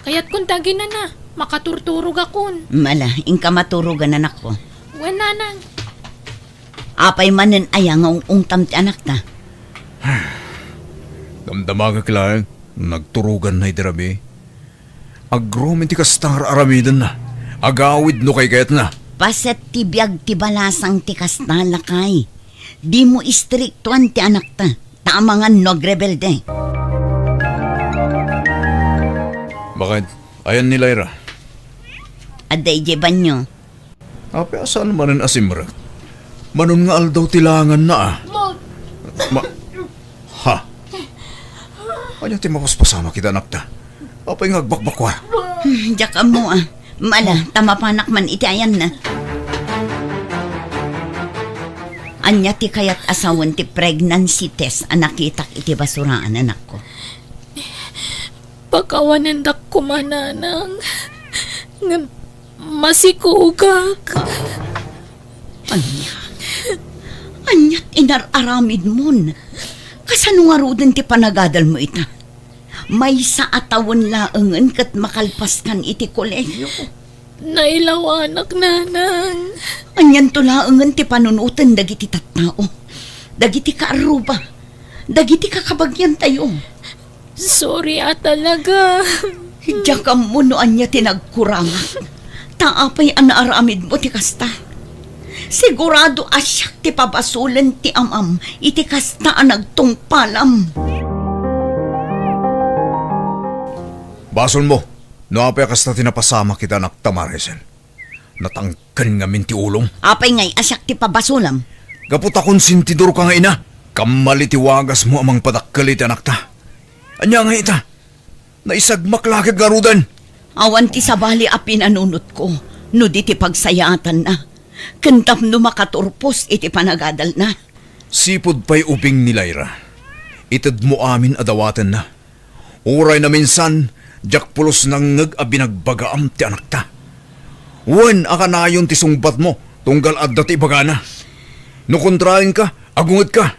Kayatkon ti aginana, makaturturogakon. Mala, inka maturogan, anakko. Wen, Nanang. Apay manen aya nga ung-ungtam ti anakta? Damdamagek laeng no nagturoganna idi rabii. Agromen ti kasta nga ar-aramidenna. Agawid no kaykayatna. Paset ti biag ti balasang ti kasta, lakay. Dimo istriktuan ti anakta, ta amangan no agrebelde. Baket, ayan ni Lyra? Adda idiay banyo. Apay a saan manen a simrek? Manon nga aldaw ti langanna, a. Ma-, ha? Ania ti mapaspasamak ita, anakta? Apay nga agbakbakua? Hmm, diak ammo, a. Mala, ta mapanak man iti ayanna. Ania ti kayat a sawen ti pregnancy test a nakitak iti basuraan, anakko? Pakawanendak koma, Nanang. Ngem masikogak. Ania? Ania ti inar-aramidmon? Kasano ngaruden ti panagadalmo ita? Maysa a tawen laengen ket makalpaskan iti kolegio. Nailawanak, Nanang. Anianto laengen ti panunoten dagiti tattao, dagiti kaarruba, dagiti kakabagiantayo? Sorry a talaga. Diak ammo no ania ti nagkurangak. Ta apay a naaramidmo ti kasta? Sigurado a siak ti pabasolen ti amam iti kasta a nagtungpalam. Basolmo no apay a kasta ti napasamak ita, anakta, Maricel. Natangken ngamin ti ulom. Apay ngay a siak ti pabasolam? Gapu ta konsentidorka nga ina. Kammali ti wagasmo a mangpadakkel iti anakta. Ania ngay ita? Naisagmak la ket ngaruden. Awan ti sabali a pinanunotko no di ti pagsayaatanna, ken tapno makaturpos iti panagadalna. Sipud pay ubing ni Lyra, itedmo amin a dawatenna. Uray naminsan, diak pulos nangngeg a binagbagaam ti anakta. Wen a kanayon ti sungbatmo, tunggal adda ti ibagana. No kontraenka, agungedka.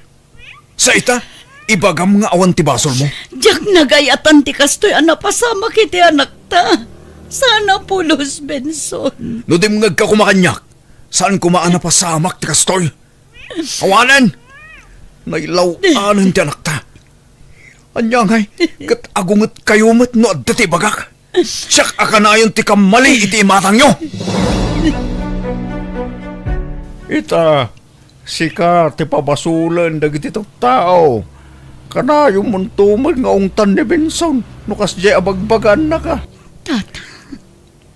Sa ita, ibagam nga awan ti basolmo. Diak nagayatan ti kastoy a napasamak iti anakta. Saan a pulos, Benson. No dimngegka koma kaniak, saan koma a napasamak ti kastoy. Awanen! Nailaw-anen ti anakta. Ania ngay, ket agungetkayo met no adda ti ibagak? Siak a kanayon ti kammali iti imatangyo. Ita, sika ti pabasolen dagiti tattao. Kanayon monto met nga ungtan ni Benson no kasdiay a bagbagaannaka. Tata.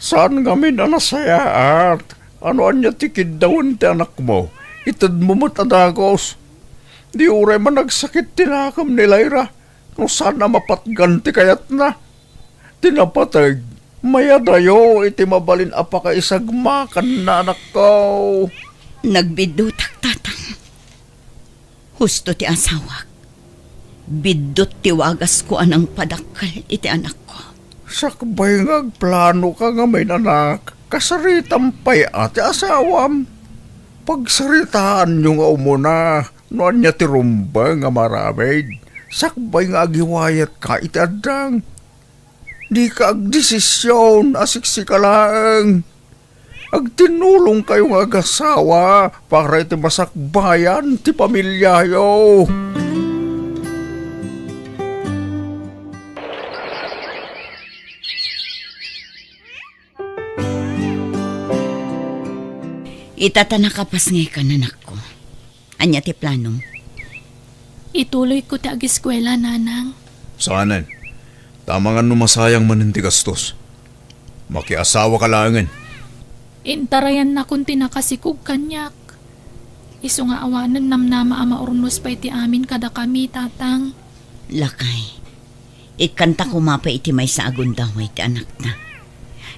Saan ngamin a nasayaat a no ania ti kiddawen ti anakmo, itedmo met a dagus. Di uray managsakit ti nakem ni Lyra no saan a mapatgan ti kayatna. Ti napateg, mayadayo iti mabalin a pakaisagmakanna, anakko. Nagbiddutak, Tatang. Husto ti asawak. Biddut ti wagasko a nangpadakkel iti anakko. Sakbay nga agplanoka ngamin, anak, kasaritam pay a ti asawam. Pagsaritaanyo nga umuna no ania ti rumbeng a maaramid. Sakbay nga agiwayatka iti addang. Dika agdesision a siksika laeng. Agtinnulongkayo nga agasawa para iti masakbayan ti pamiliayo. Ita ta nakapasngaykan, anakko. Ania ti planom? Ituloyko ti ageskuela, Nanang. Saanen. Ta amangan no masayang manen ti gastos. Makiasawaka laengen. Intarayannakon ti nakasikog kaniak. Isu nga awanen namnama a maurnos pay ti amin kadakami, Tatang. Lakay, ikkanta koma pay iti maysa a gundaway ti anakta.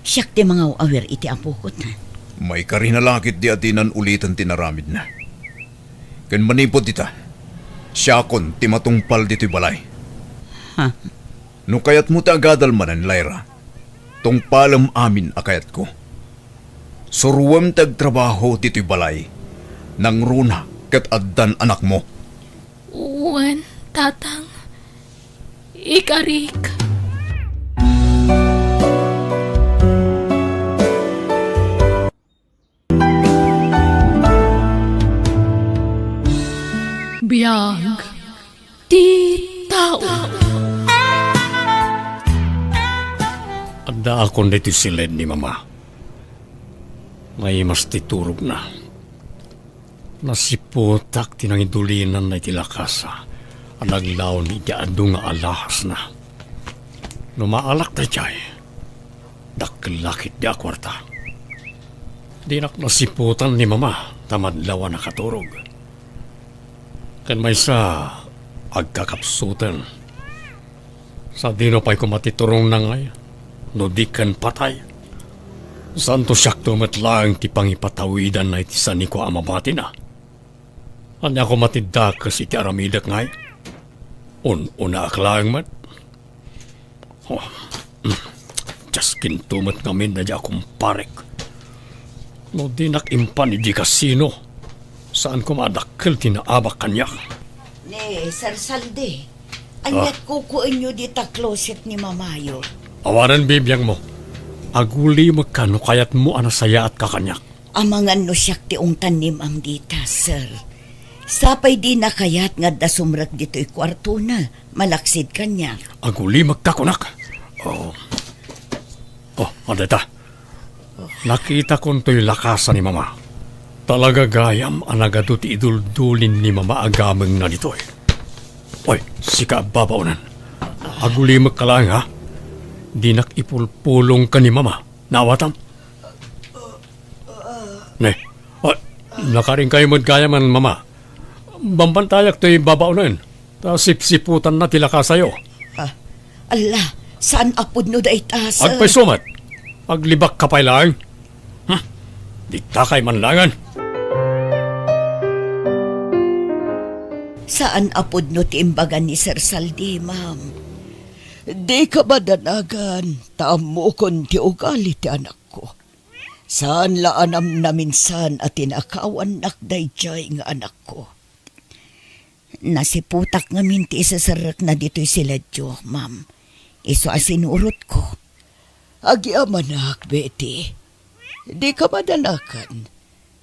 Siak ti mangaw-awir iti apokota. Maikarina la ketdi a dinan uliten ti inaramidna. Ken manipud ita, siakon ti matungpal ditoy balay. Ha? No kayatmo ti agadal manen, Lyra, tungpalem amin a kayatko. Suroem ti agtrabaho ditoy balay. Nangruna ket addan anakmo. Wen, Tatang. Ikarik. Biag ti tao. Addaakon ditoy siled ni Mama. Naimas ti turogna. Nasiputak ti nangidulinanna iti lakasa a naglaon iti adu nga alahasna. No maalak daydiay, dakkel la ketdi a kuarta. Dinak nasiputan ni Mama ta madlaw a nakaturog. Ken maysa, agkakapsuten. Sadino pay koma ti turongna ngay, no di ken patay? Saanto siakto met laeng ti pangipatawidanna iti sanikua a mabatina? Ania koma ti dakes iti aramidek ngay? Un-unaak laeng met. Oh, diaskinto met ngamin daydiay a kumparek. No dinak impan idi kasino, saan koma a dakkel ti naabak kaniak. Ni Sir Saldi, aniat kukuenyo dita closet ni Mamayo? Awanen bibiangmo. Agulimekka no kayatmo a nasayaatka kaniak. Amangan no siak ti ungtan ni Ma'am dita, sir. Sapay dina kayat nga adda sumrek ditoy kuartona, malaksid kaniak. Agulimekka kunak. Oh. Oh, adda ita. Nakitakon toy lakasa ni Mama. Talaga gayam a nagadu ti iduldulin ni Mama a gamengna ditoy. Oy, sika a babaonen. Agulimekka laeng, ha? Dinak ipulpulong ken ni Mama. Naawatam? Ne, ah, nakarinkayo met gayam, Mama. Bambantayak toy babaonen, ta sipsiputanna ti lakasayo. Ah, ala, saan a pudno dayta, sir? Agpayso met. Aglibakka pay laeng. Hmm, ditakay man laengen. Saan a pudno ti imbaga ni Sir Saldi, ma'am. Dika madanagan, ta ammokon ti ugali ti anakko. Saan la a namnaminsan a tinakawannak daydiay nga anakko. Nasiputak ngamin ti iseserrekna ditoy siledyo, ma'am. Isu a sinurotko. Agyamanak, Betty. Dika madanakan.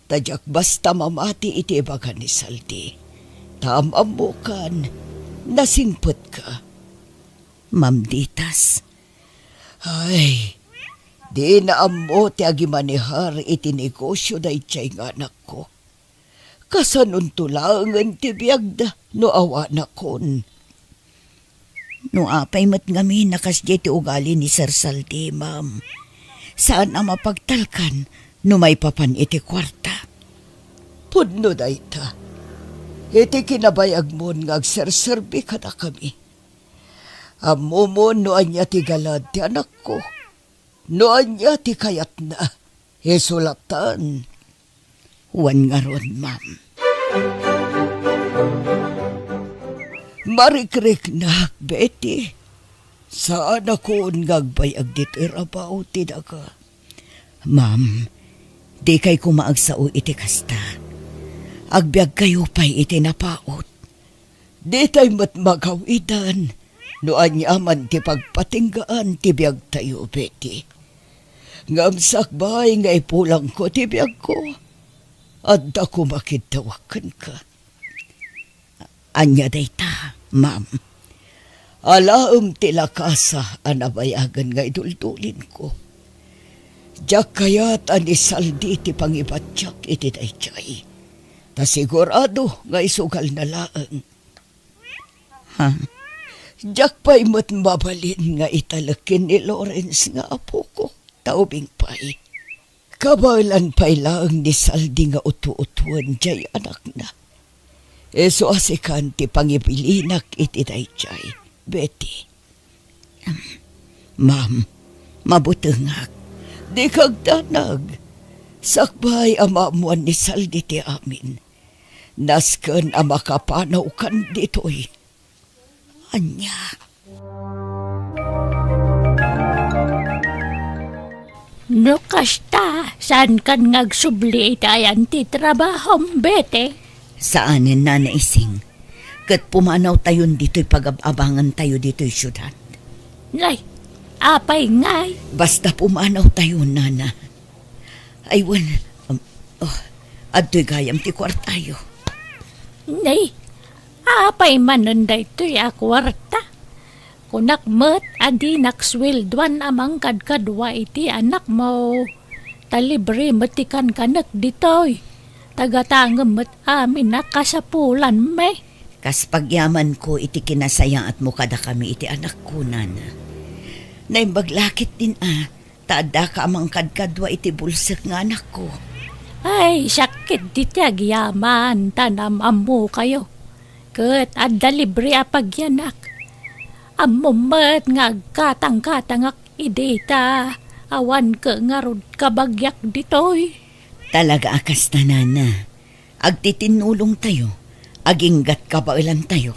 Ta diak basta mamati iti ibaga ni Saldi. Ta am-ammokan, nasingpetka. Ma'am Ditas. Ay, dina ammo ti agimanehar iti negosio daydiay nga anakko. Kasanonto laengen ti biagda no awanakon? No apay met ngamin a kasdiay ti ugali ni Sir Saldi, ma'am, saan a mapagtalkan no maipapan iti kuarta. Pudno dayta. Iti kinabayagmon nga agserserbi kadakami. Ammomon no ania ti galad ti anakko. No ania ti kayatna, isu lattan. Wen ngarud, ma'am. Marikriknak, Betty. Saanakon nga agbayag ditoy rabaw ti daga. Ma'am, dikay koma agsao iti kasta. Agbiagkayo pay iti napaut. Ditay met magawidan no aniaman ti pagpatinggaan ti biagtayo, Betty. Ngem sakbay nga ipulangko ti biagko, adda koma kiddawak kenka. Ania dayta, ma'am? Alaem ti lakasa a nabayagen nga iduldulinko. Diak kayat a ni Saldi ti pangibatiak iti daydiay. Ta sigurado nga isugalna laeng. Ha? Diak pay met mabalin nga italek ken ni Lawrence nga apoko, ta ubing pay. Kabaelan pay laeng ni Saldi nga utu-utuen diay anakna. Isu a sikan ti pangibilinak iti daydiay, Betty. Ma'am, mabutengak. Dika agdanag. Sakbay a maammoan ni Saldi ti amin. Nasken a makapanawkan ditoy. Ania? No kasta, saankan nga agsubli iti ayan ti trabahom, Betty? Saanen, Nana Ising. Ket pumanawtayon ditoy pagab-abangantayo ditoy siudad. Nay, apay ngay? Basta pumanawtayo, Nana. Ay, wen, um, oh, adtoy gayam ti kuartayo. Nay, apay manen daytoy a kuarta? Kunak met a dinak sueldoan a mangkadkadua iti anakmo. Ta libre met ti kankanek ditoy. Ta gatangem met amin a kasapulanmi. Kas pagyamanko iti kinasayaatmo kadakami iti anakko, Nana. Naimbag la ketdin a, ta addaka a mangkadkadua iti bulsek nga anakko. Ay, sakit diti agyaman, ta nam-ammokayo. Ket adda libre a pagyanak. Ammom met nga agkatangkatangak idi ta awan ket ngarud kabagiak ditoy. Talaga a kasta, Nana. Agtitinnulongtayo, aginggat kabaelantayo.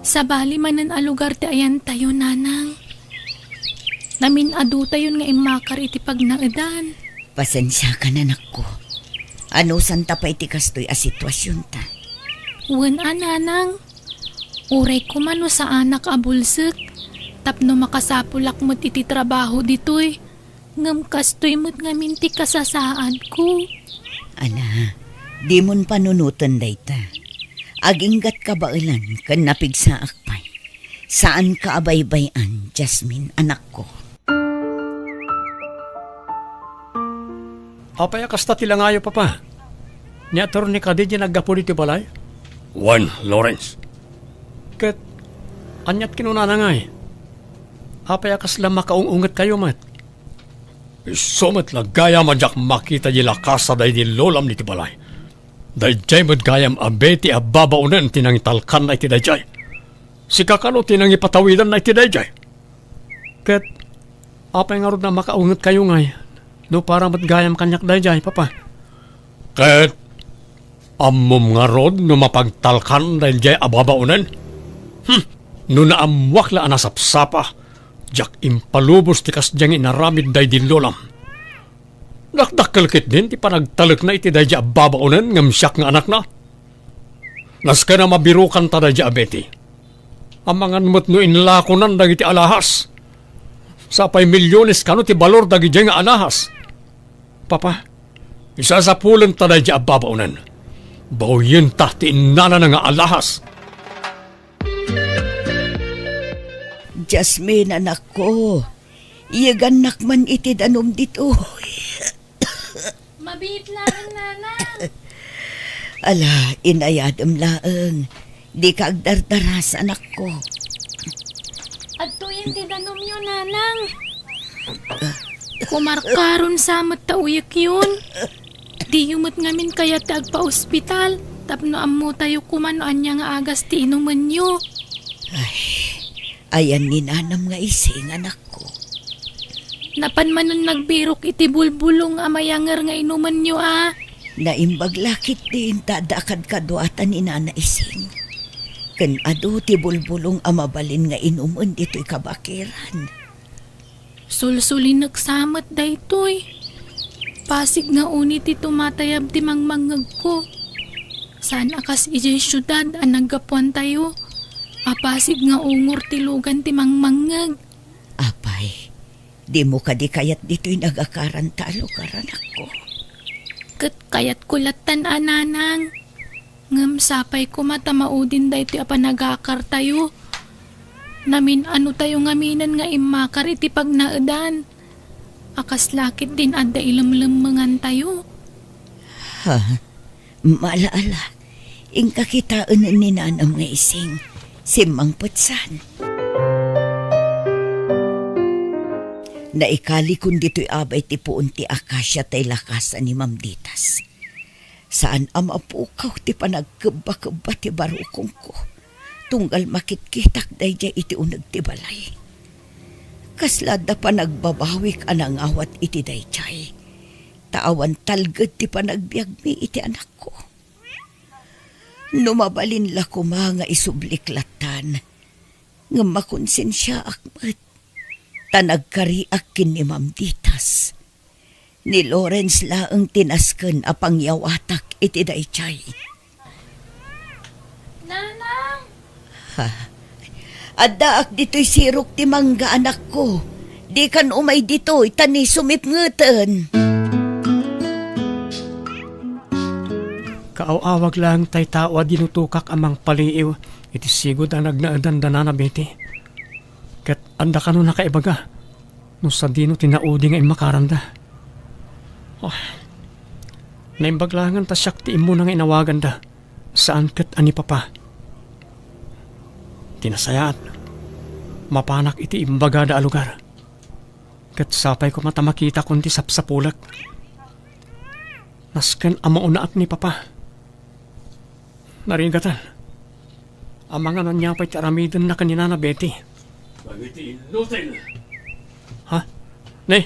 Sabali manen a lugar ti ayantayo, Nanang. Namin-adutayon nga immakar iti pagnaedan. Pasensiakan, anakko. Anusanta pay ti kastoy a situasionta. Wen a, Nanang. Uray koma no saanak a bulsek, tapno makasapulak met iti trabaho ditoy, ngem kastoy met ngamin ti kasasaadko. Ala, dimon panunoten dayta. Aginggat kabaelan ken napigsaak pay. Saanka a baybay-an, Jasmine, anakko. Apay a kasta ti langayo, Papa? Ni Attorney kadi diay naggapu ditoy balay? Wen, Lawrence. Ket, aniat kinunana ngay? Apay a kasla makaung-ungetkayo met? Isu met la gayam a diak makita di lakasa daydi lolam ditoy balay. Daydiay met gayam a Betty a babaonen ti nangitalkanna iti daydiay. Sika kano ti nangipatawidanna iti daydiay. Ket apay ngarud a makaungetkayo ngay no para met gayam kaniak daydiay, Papa? Ket ammom ngarud no mapagtalkan daydiay a babaonen? Hmm, no naammoak la a nasapsapa, diak impalubos ti kasdiay nga inaramid daydi lolam. Dakdakkel ketdin ti panagtalekna iti daydi a babaonen ngem siak nga anakna. Nasken a mabirokanta daydi a Betty. Amangan met no inlakonan dagiti alahas. Sapay milyones kano ti balor dagidiay nga alahas. Papa, isasapulenta daydi a babaonen. Bawiyenta ti innalana nga alahas. Jasmine, anakko, iyegannak man iti danum ditoy. Mabiit laeng, Nanang. Ala, inayadem laeng. Dika agdardaras, anakko. Adtoyen ti danumyo, Nanang. Kumarkaron sa met ta uyekyon. Diyo met ngamin kayat ti agpaospital tapno ammotayo koma no ania nga agas ti inumenyo. Ay, ayan ni Nanam nga Ising, anakko. Napan manen nagbirok iti bulbulong a mayanger nga inumenyo a. Naimbag la ketdin ta adda kadkaduata ni Nana Ising. Ken adu ti bulbulong a mabalin nga inumen ditoy kabakiran. Sulsulinek sa met daytoy. Pasig nga uni ti tumatayab ti mangmangngegko. Saan a kas idiay siudad a naggapuantayo, a pasig nga ungor ti lugan ti mangmangngeg. Apay, dimo kadi kayat ditoy nagakaranta a lugar, anakko? Ket kayatko lattan a, Nanang. Ngem sapay koma ta maudin daytoy a panagakartayo. Namin-anotayo ngaminen nga immakar iti pagnaedan. A kasla ketdin adda ilemlemmengantayo. Ha? Maala-ala. Inka kitaen ni Nanam nga Ising. Simmangpetsan. Naikalikon ditoy abay ti puon ti akasia tay lakasan ni Mamditas. Saan a mapukaw ti panagkebba-kebba ti barukongko, tunggal makitkitak daydiay iti uneg ti balay. Kasla adda panagbabawik a nangawat iti daydiay, ta awan talged ti panagbiagmi iti anakko. No mabalin la koma nga isublik lattan, ngem makonsensiaak met, ta nagkariak ken ni Mamditas. Ni Lawrence laeng ti nasken a pangyawatak iti daydiay. Nanang! Ha? Addaak ditoy sirok ti mangga, anakko. Dikan umay ditoy ta ni sumipngeten. Kaaw-awag laeng tay tao a dinutokak a mangpaliiw iti sigud a nagnaedan da Nana Betty. Ket adda kano nakaibaga no sadino ti naudi nga immakaranda. Ah, naimbag laengen ta siak ti immuna nga inawaganda, saan ket a ni Papa. Ti nasayaat, mapanak iti imbagada a lugar. Ket sapay koma ta makitakon ti sapsapulek. Nasken a maunaak ni Papa. Narigaten. Amangan ania pay ti aramidenna ken ni Nana Betty. Dagiti inutil. Ha? Ne,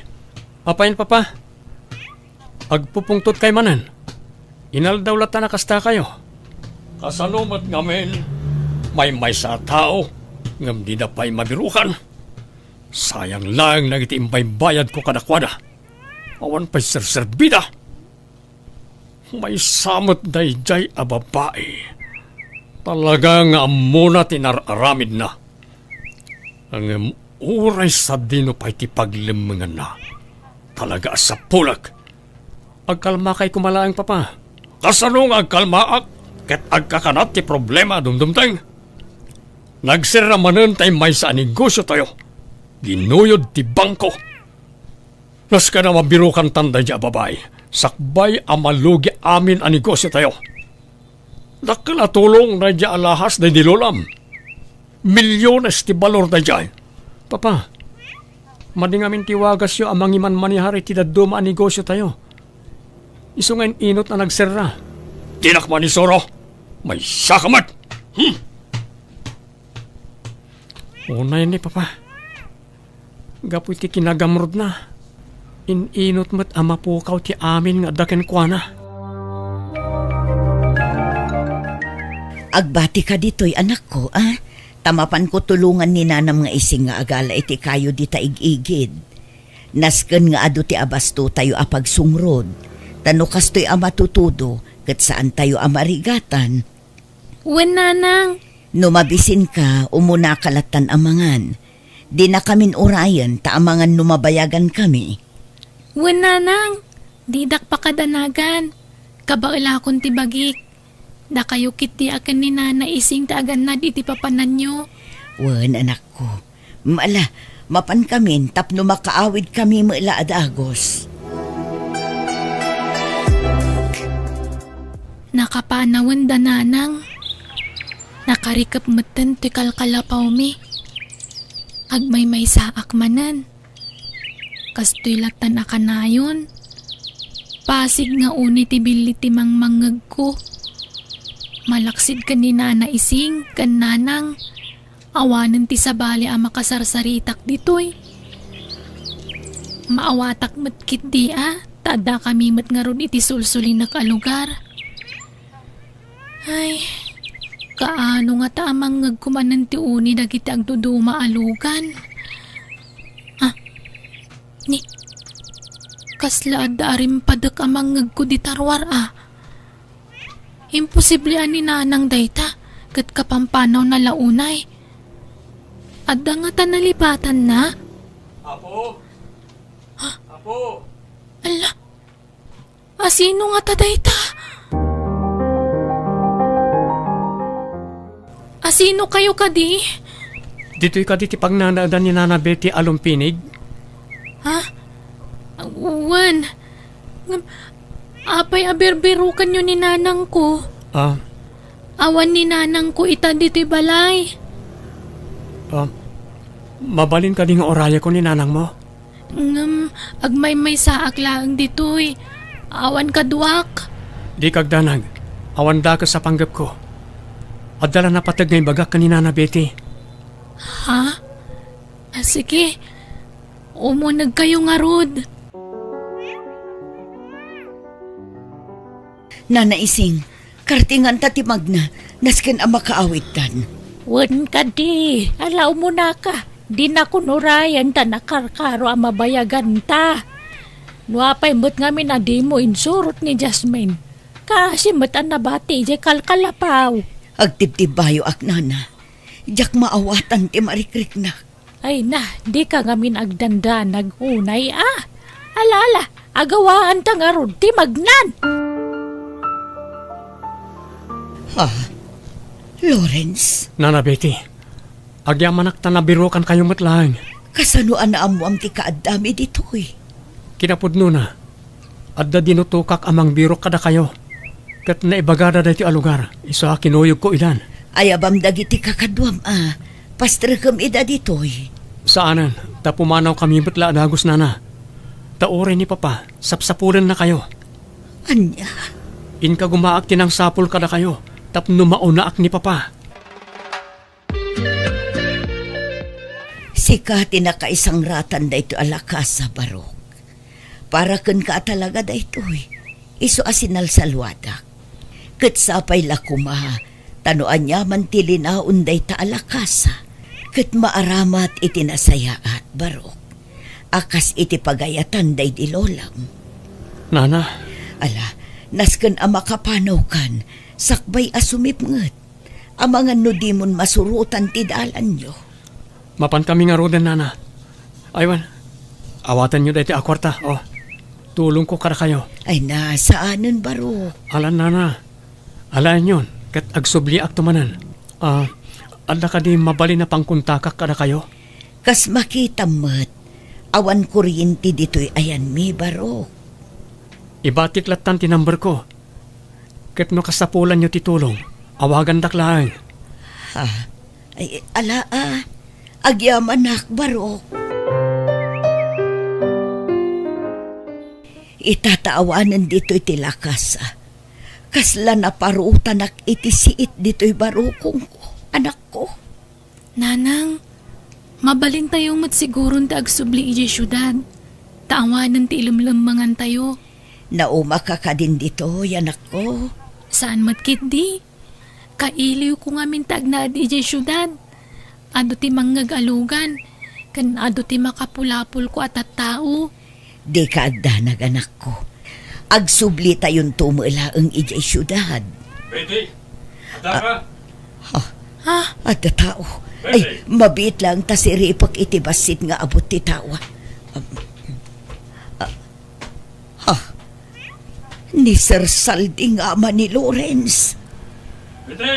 apayen, Papa? Agpupungtotkay manen. Inaldaw latta a kastakayo. Kasano met ngamin, maymaysa a tao, ngem dida pay mabirukan. Sayang laeng dagiti imbaybayadko kadakuada. Awan pay serserbida. Maysa met daydiay a babai. Talaga nga ammona ti nar-aramidna. Ngem uray sadino pay ti paglemmenganna, talaga a sapulek. Agkalmakay koma laeng, Papa. Kasano nga agkalmaak ket agkakanat ti problema a dumdumteng? Nagserra manen tay maysa a negosiotayo. Ginuyod ti bangko. Nasken a mabirukantan daydiay a babai, sakbay a malugi amin a negosiotayo. Dakkel a tulong daydiay a lahas daydi lolam. Milyones ti balor daydiay. Papa, madi ngamin ti wagasyo a mangimanmanehar iti dadduma a negosiotayo. Isu nga in-inot a nagserra. Dinak manisuro. Maysaka met. Hmm. Unay ni, Papa. Gapu iti kinagamrudna, in-inot met a mapukaw ti amin nga adda kenkuana. Agbatika ditoy, anakko, a? Ta mapanko tulongan ni Nanam nga Ising nga agala iti kayo dita ig-igid. Nasken nga adu ti abastotayo a pagsungrod, ta no kastoy a matutudo, ket saantayo a marigatan. Wen, nanang. No mabisinka, umunaka lattan a mangan. Dinakamin urayen ta amangan no mabayagankami. Wen, nanang, didak pakadanagan. Kabaelakon ti bagik. Dakayo ketdi a ken ni Nana Ising ti agannad iti papananyo. Wen, anakko. Ala, mapankamin tapno makaawidkami met la a dagus. Nakapanawenda, nanang. Nakarikep metten ti kalkalapawmi. Agmaymaysaak manen. Kastoy lattan a kanayon. Pasig nga uni ti billit ti mangmangngegko. Malaksid ken ni Nana Ising ken Nanang. Awanen ti sabali a makasarsaritak ditoy. Maawatak met ketdi a, ta addakami met ngarud iti sulsulinek a lugar. Ay, kaano ngata a mangngegko manen ti uni dagiti agduduma a lugan? Ah, ni, kasla adda a rimpadek a mangngegko dita ruar a. Imposible a ni Nanang dayta, ket kapampanawna la unay. Adda ngata nalipatanna? Apo? Ha? Apo? Ala, asino ngata dayta? Asinokayo kadi? Ditoy kadi ti pagnanaedan ni Nana Betty a lumpinig? Ha? Wen. Ngem, apay a birbirokanyo ni nanangko? Ah. Awan ni nanangko ita ditoy balay. Ah, mabalin kadi nga urayeko ni nanangmo? Ngem, agmaymaysaak laeng ditoy. Awan kaduak. Dika agdanag. Awan dakes a panggepko. Adda la napateg nga ibagak ken ni Nana Betty. Ha? Ah, sige. Umunegkayo ngarud. Nana Ising, kartinganta ti magna, nasken a makaawidtan. Wen kadi, ala umunaka. Dinakon urayen ta nakarkaro a mabayaganta. No apay met ngamin a dimo insurot ni Jasmine, kaasi met a nabati idiay kalkalapaw. Agtibtibbayoak, nana. Diak maawatan ti marikriknak. Ay na, dika ngamin agdandanag unay a. Ala, ala, agawaanta ngarud ti magnan. Ha? Lawrence? Nana Betty, agyamanak ta nabirukankayo met laeng. Kasano a naammoam ti kaaddami ditoy? Kinapudnona, adda dinutokak a mangbirok kadakayo. Ket naibagada daytoy a lugar, isu a kinuyogko idan. Ayabam dagiti kakaduam a pastrekem ida ditoy. Saanen, ta pumanawkami met la a dagus, nana. Ta uray ni Papa, sapsapulennakayo. Ania? Inka gumaak ti nangsapul kadakayo, tapno maunaak ni Papa. Sika ti nakaisangratan daytoy a lakasa, Barok. Para kenka a talaga daytoy, isu a sinalsaluadak. Ket sapay la koma, ta no aniaman ti linaon dayta a lakasa, ket maaramat iti nasayaat, Barok, a kas iti pagayatan daydi lolam. Nana. Ala, nasken a makapanawkan, sakbay a sumipnget. Amangan no dimon masurotan ti dalanyo. Mapankami ngaruden, nana. Aywan, awatenyo daytoy a kuarta, o. Tulongko kadakayo. Ay na, saanen, Barok. Alan, nana. Alaenyon, ket agsubliakto manen. Ah, adda kadi mabalin a pangkontakak kadakayo? Kas makitam met, awan kuryente ditoy ayanmi, Barok. Ibatik lattan ti number ko. Ket no kasapulanyo ti tulong, awagandak laeng. Ha? Ay, ala a. Agyamanak, Barok. Ita ta awanen ditoy ti lakasa. Kasla naparutanak iti siit ditoy barukongko, anakko. Nanang, mabalintayo met siguron ti agsubli idiay siudad, ta awanen ti ilemlemmengantayo. Naumaka kadin ditoy, anakko? Saan met ketdi. Kailiwko ngamin ti agnaed idiay siudad. Adu ti mangngeg a lugan. Ken adu ti makapulapolko a tattao. Dika agdanag, anakko. Agsublitayonto met laeng idiay siudad. Betty, adda ka? Ah, ha? Ha? Adda tao. Betty! Ay, mabiit laeng ta siripek iti bassit nga abut ti tao. Ah, Ha? Ni Sir Saldi nga ama ni Lawrence. Iti!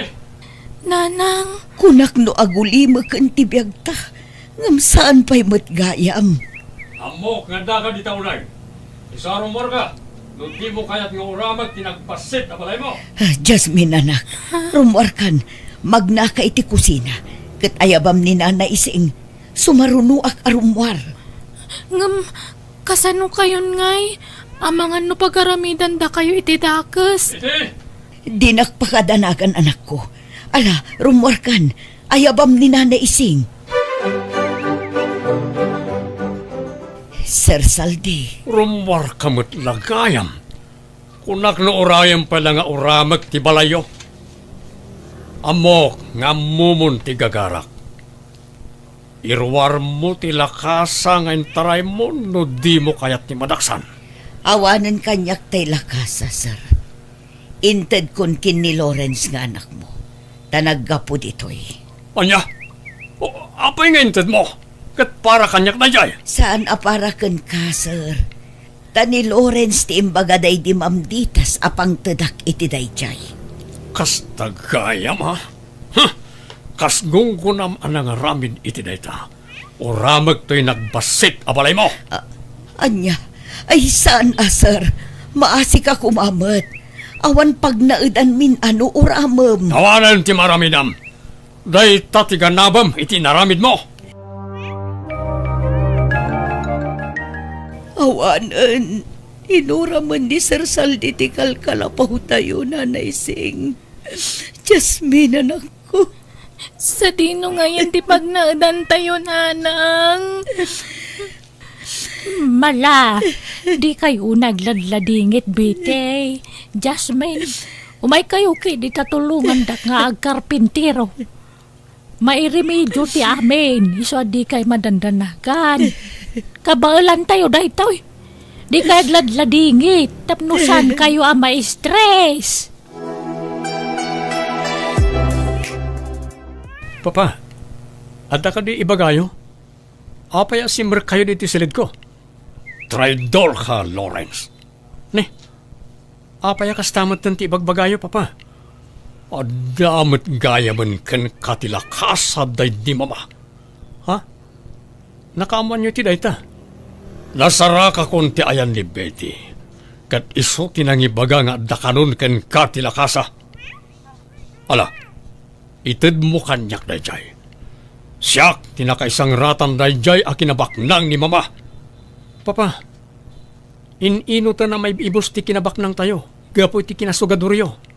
Nanang! Kunak no agulimeken ti biagta, ngem saan pay met gayam. Ammok nga addaka dita unay. Isu a rummuarka, no dimo kayat nga uramek ti nagbassit a balaymo. Ah, Jasmine, anak, rummuarkan, magnaka iti kusina, ket ayabam ni Nana Ising, sumarunoak a rummuar. Ngem, kasano kayon ngay? Amangan no pagaramidandakayo iti dakes. Iti! Dinak pakadanagan, anakko. Ala, rummuarkan. Ayabam ni Nana Ising. Sir Saldi. Rummuarka met la gayam. Kunak no urayem pay la nga uramek ti balayyo. Ammok nga ammomon ti gagarak. Iruarmo ti lakasa nga intaraymo no dimo kayat ti madaksan. Awanen kaniak tay lakasa, sir. Intedkon ken ni Lawrence nga anakmo, ta naggapu ditoy. Ania? O, apay nga intedmo? Ket para kaniak daydiay? Saan a para kenka, sir. Ta ni Lawrence ti imbaga daydi mamditas a pangtedak iti daydiay. Kasta gayam, a? Huh! Kas gunggonam a nangaramid iti dayta, uramek toy nagbassit a balaymo. A-, ania? Ay, saan a, sir. Maasika koma met. Awan pagnaedanmin a no uramem. Awanen ti maaramidam. Dayta ti ganabem iti inaramidmo. Awanen, inuramen ni Sir Saldi ti kalkalapawtayo, Nana Ising. Jasmine, anakko. Sadino ngayen ti pagnaedantayo, nanang? Mala, dikay unay agladladingit, Betty. Jasmine, umaykayo ket dita tulongandak nga agkarpintero. Mairemedio ti amin, isu a dikay madandanagan. Kabaelantayo daytoy. Dikay agladladingit, tapno saankayo a ma-stress. Papa, adda kadi ibagayo? Apay a simrekkayo ditoy silidko? Traidorka, Lawrence. Ni, apay a kasta metten ti ibagbagayo, Papa? Adda met gayamen kenka ti lakasa daydi Mama. Ha? Nakaammoanyo ti dayta? Nasarakakon ti ayan ni Betty, ket isu ti nangibaga nga adda kanon kenka ti lakasa. Ala, itedmo kaniak daydiay. Siak ti nakaisangratan daydiay a kinabaknang ni Mama. Papa, in-inutan a maib-ibus ti kinabaknangtayo gapu iti kinasugadoryo.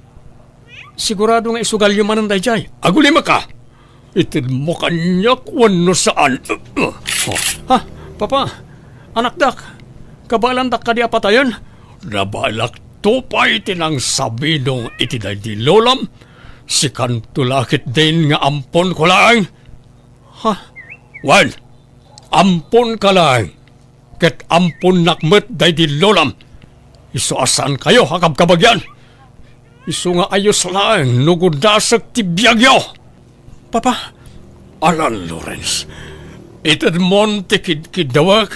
Sigurado nga isugalyo manen daydiay. Agulimekka! Itedmo kaniak wenno saan. Ha, Papa, anakdak, kabaelandak kadi a patayen? Nabaelakto pay ti nangsabidong iti daydi lolam. Sikanto la ketdin nga amponko laeng. Ha? Wen, amponka laeng. Ket amponnak met daydi lolam. Isu a saankayo a kabkabagian. Isu nga ayos laeng no gudasek ti biagyo. Papa. Alan, Lawrence, itedmon ti kidkiddawek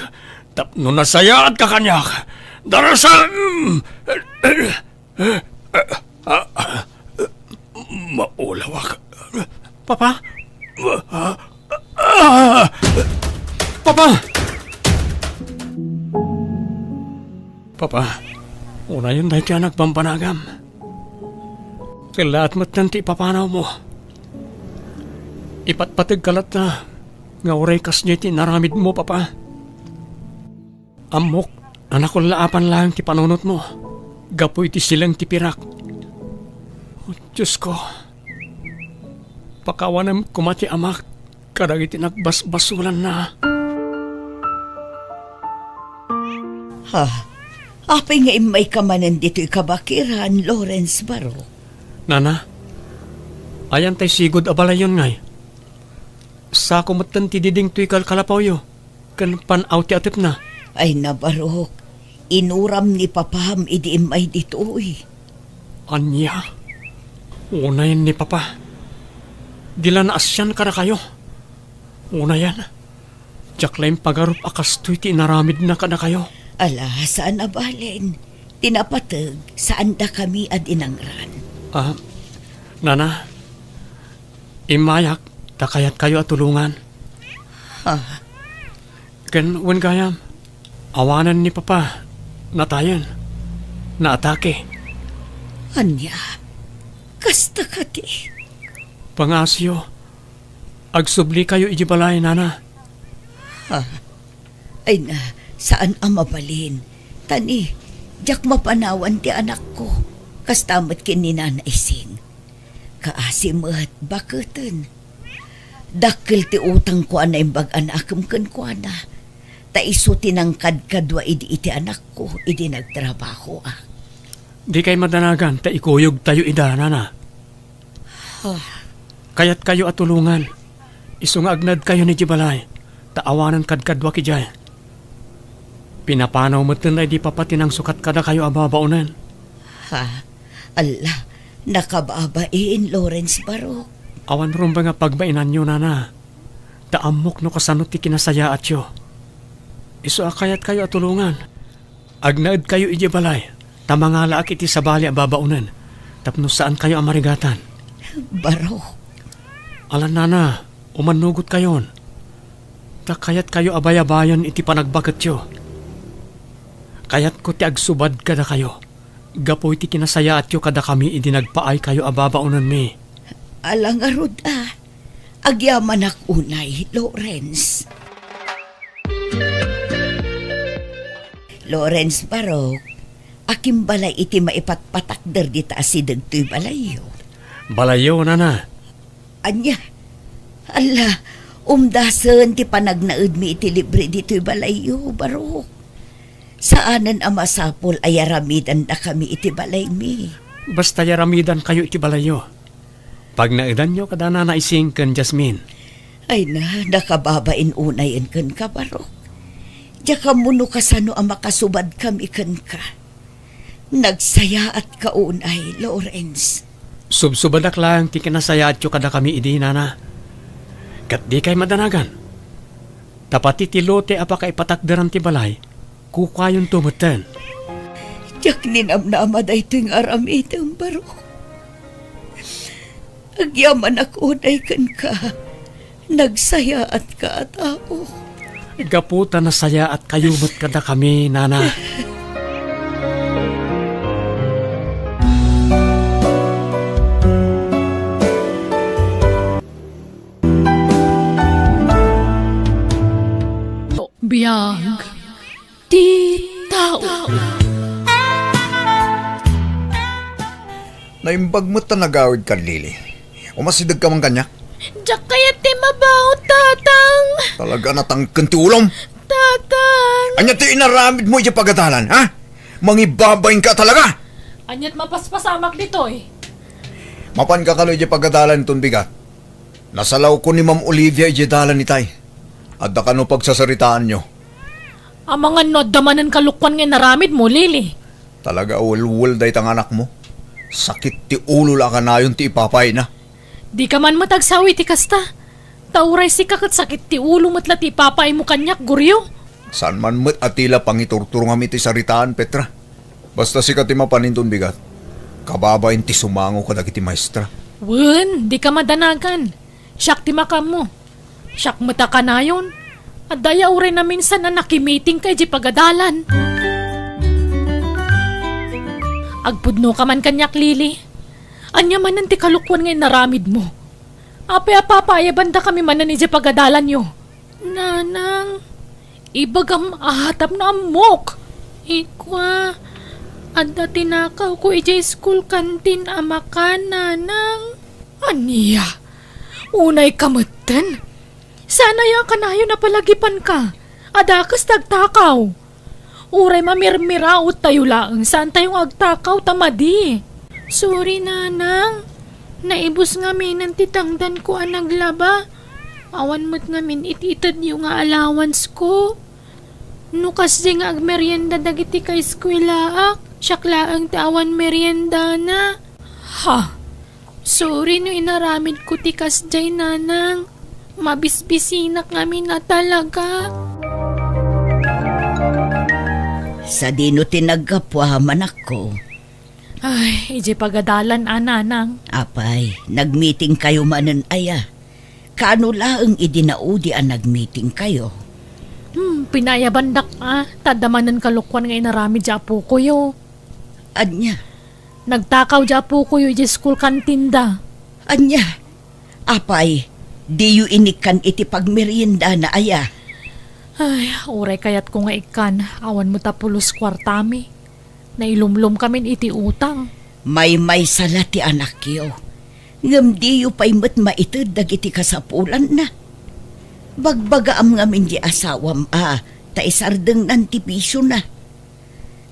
tapno nasayaat ka kaniak. Darasem! Maulawak. Papa? Papa! Papa, unayen daytoy a nagbambanagam. Kellaat metten ti ipapanawmo. Ipatpategka latta nga uray kasdiay ti inaramidmo, Papa. Ammok a nakullaapan laeng ti panunotmo gapu iti sileng ti pirak. O Diosko, pakawanem koma ti amak kadagiti nagbasbasolanna. Ha? Apay nga immayka manen ditoy kabakiran, Lawrence Barok? Nana, ayan tay sigud a balayon ngay? Tako metten ti diding toy kalkalapawyo ken pan-aw ti atepna. Ay, nabarok. Inuram ni papam idi immay ditoy. Ania? Unayen ni papa. Di la naasian kadakayo. Unayen, diak la impagarup a kastoy ti inaramidna kadakayo. Ala, saan a balen. Ti napateg, saandakami a dinangran. Ah, nana, immayak ta kayatkayo a tulongan. Ha? Ken wen gayam, awanen ni papa, natayen, naatake. Ania? Kasta kadi? Pangasyo, agsublikayo iti balay, nana. Ha? Ay na, saan a mabalin. Tani, diak mapanawan ti anakko. Kasta met ken ni Nana Ising. Kaasi met, baketen. Dakkel ti utangko a naimbag a naakem kenkuana. Ta isu ti nangkadkadua idi iti anakko, idi nagtrabahoak. Dikay madanagan ta ikuyogtayo ida, nana. Ah. Kayatkayo a tulongan. Isu nga agnaedkayon idiay balay, ta awanen kadkaduak idiay. Pinapanaw metten daydi papa ti nangsukat kadakayo a babaonen. Ha? Alla, nakababain, Lawrence Barok. Awan rumbeng a pagbainanyo, nana. Ta ammok no kasano ti kinasayaatyo. Isu a kayatkayo a tulongan. Agnaedkayo idiay balay, ta mangalaak iti sabali a babaonen, tapno saankayo a marigatan. Barok. Alan, nana, umannugotkayon. Ta kayatkayo a bayabayan iti panagbaketyo. Kayatko ti agsubad kadakayo, gapu iti kinasayaatyo kadakami idi nagpaaykayo a babaonenmi. Ala ngarud a, agyamanak unay, Lawrence. Lawrence Barok, akimbalay iti maipatpatakder dita asideg toy balayyo. Balayyo, nana. Ania? Alla, umdasen ti panagnaedmi iti libre ditoy balayyo, Barok. Saanen a masapul a yaramidandakami iti balaymi. Basta yaramidankayo iti balayyo. Pagnaedanyo kada Nana Ising ken Jasmine. Ay na, nakababain unayen kenka, Barok. Diak ammo no kasano a makasubadkami kenka. Nagsayaatka unay, Lawrence. Subsubadak laeng ti kinasayaatyo kadakami idi, nana. Ket dikay madanagan. Ta pati ti lote a pakaipatakderan ti balay, kukayonto metten. Diak ninamnama daytoy nga aramidem, Barok. Agyamanak unay kenka. Nagsayaatka a tao. Gapu ta nasayaatkayo met kadakami, nana. Biag ti tao. Naimbag met ta nagawidka, Lily. Umasidegka man kaniak. Diak kayat ti mabaw, Tatang. Talaga natangken ti ulom. Tatang. Ania ti inaramidmo idiay pagadalan, ha? Mangibabainka talaga. Aniat mapaspasamak ditoy? Mapanka kano idiay pagadalan inton bigat? Nasalawko ni Ma'am Olivia idiay dalan itay. Adda kano pagsasaritaanyo? Amangan no adda manen kalokuan nga inaramidmo, Lily. Talaga a welwel dayta nga anakmo. Sakit ti ulo la a kanayon ti ipapayna. Dika man met agsaw iti kasta. Ta uray sika ket sakit ti ulo met la ti ipapaymo kaniak, Goryo. Saan man met a ti la pangiturturongam iti saritaan, Petra. Basta sika ti mapan inton bigat. Kababain ti sumango kadagiti maestra. Wen, dika madanagan. Siak ti makaammo. Siak met a kanayon. Adda aya uray naminsan a nakimitingka idiay pagadalan. Agpudnoka man kaniak, Lily. Ania manen ti kalokuan nga inaramidmo? Apay a papaayabandakami manen idiay pagadalanyo? Nanang, ibagam a tapno ammok. Ikua, adda tinakawko idiay school canteen a makan, Nanang. Ania? Unayka metten? Saan aya a kanayon a palagipanka? A dakes ti agtakaw. Uray mamirmiraottayo laeng, saantayo nga agtakaw ta madi. Sorry, Nanang. Naibus ngaminen ti tangdanko a naglaba. Awan met ngamin it itedyo nga allowance ko. No kasdiay nga agmerienda dagiti kaeskuelaak, siak laeng ti awan meriendana. Ha? Sorry no inaramidko ti kasdiay, Nanang. Mabisbisinak ngamin a talaga. Sadino ti naggapu, manakko? Ay, idiay pagadalan a, Nanang. Apay, nagmeeting kayo manen aya? Kaano laeng idi naudi a nagmeeting kayo? Hmm, pinayabandak a, ta adda manen kalokuan nga inaramid ti apokoyo. Ania? Nagtakaw ti apokoyo idiay school canteen da. Ania? Apay, diyo inikkan iti pagmeriendana aya? Ay, uray kayatko nga ikkan, awan met a pulos kuartami. Nailumlom kamin iti utang. Maymaysa la ti anakyo. Ngem diyo pay met maited dagiti kasapulanna. Bagbagaam ngamin ti asawam a, ta isardengnan ti bisiona.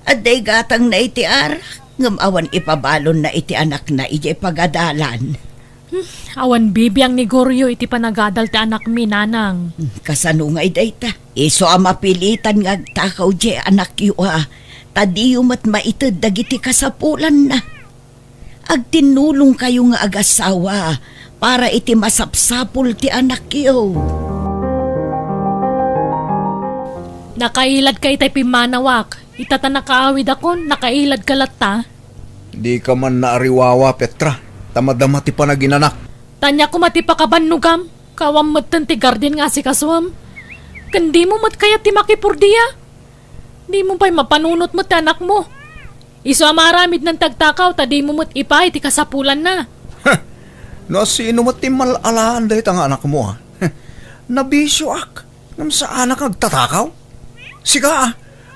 Adda igatangna iti arak, ngem awan ipabalonna iti anakna idiay pagadalan. Hmm, awan bibiang ni Goryo iti panagadal ti anakmi, Nanang. Hmm, kasano ngay dayta? Isu a mapilitan nga agtakaw diay anakyo a, ta diyo met maited dagiti kasapulanna. Agtinnulongkayo nga agasawa para iti masapsapul ti anakyo. Nakailadka itay pimmanawak. Ita ta nakaawidakon, nakailadka latta. Dika man naariwawa, Petra, ta madama ti panaginanak. Tania koma ti pakabannogam, kawan metten ti garden nga asikasuem. Ken dimo met kayat ti makipurdia? Dimo pay mapanunot met ti anakmo. Isu a maaramidnan ti agtakaw ta dimo met ipaay ti kasapulanna. No asino met ti mal-alaan dayta nga anakmo, a? Nabisioak, ngem saanak nga agtatakaw? Sika, a,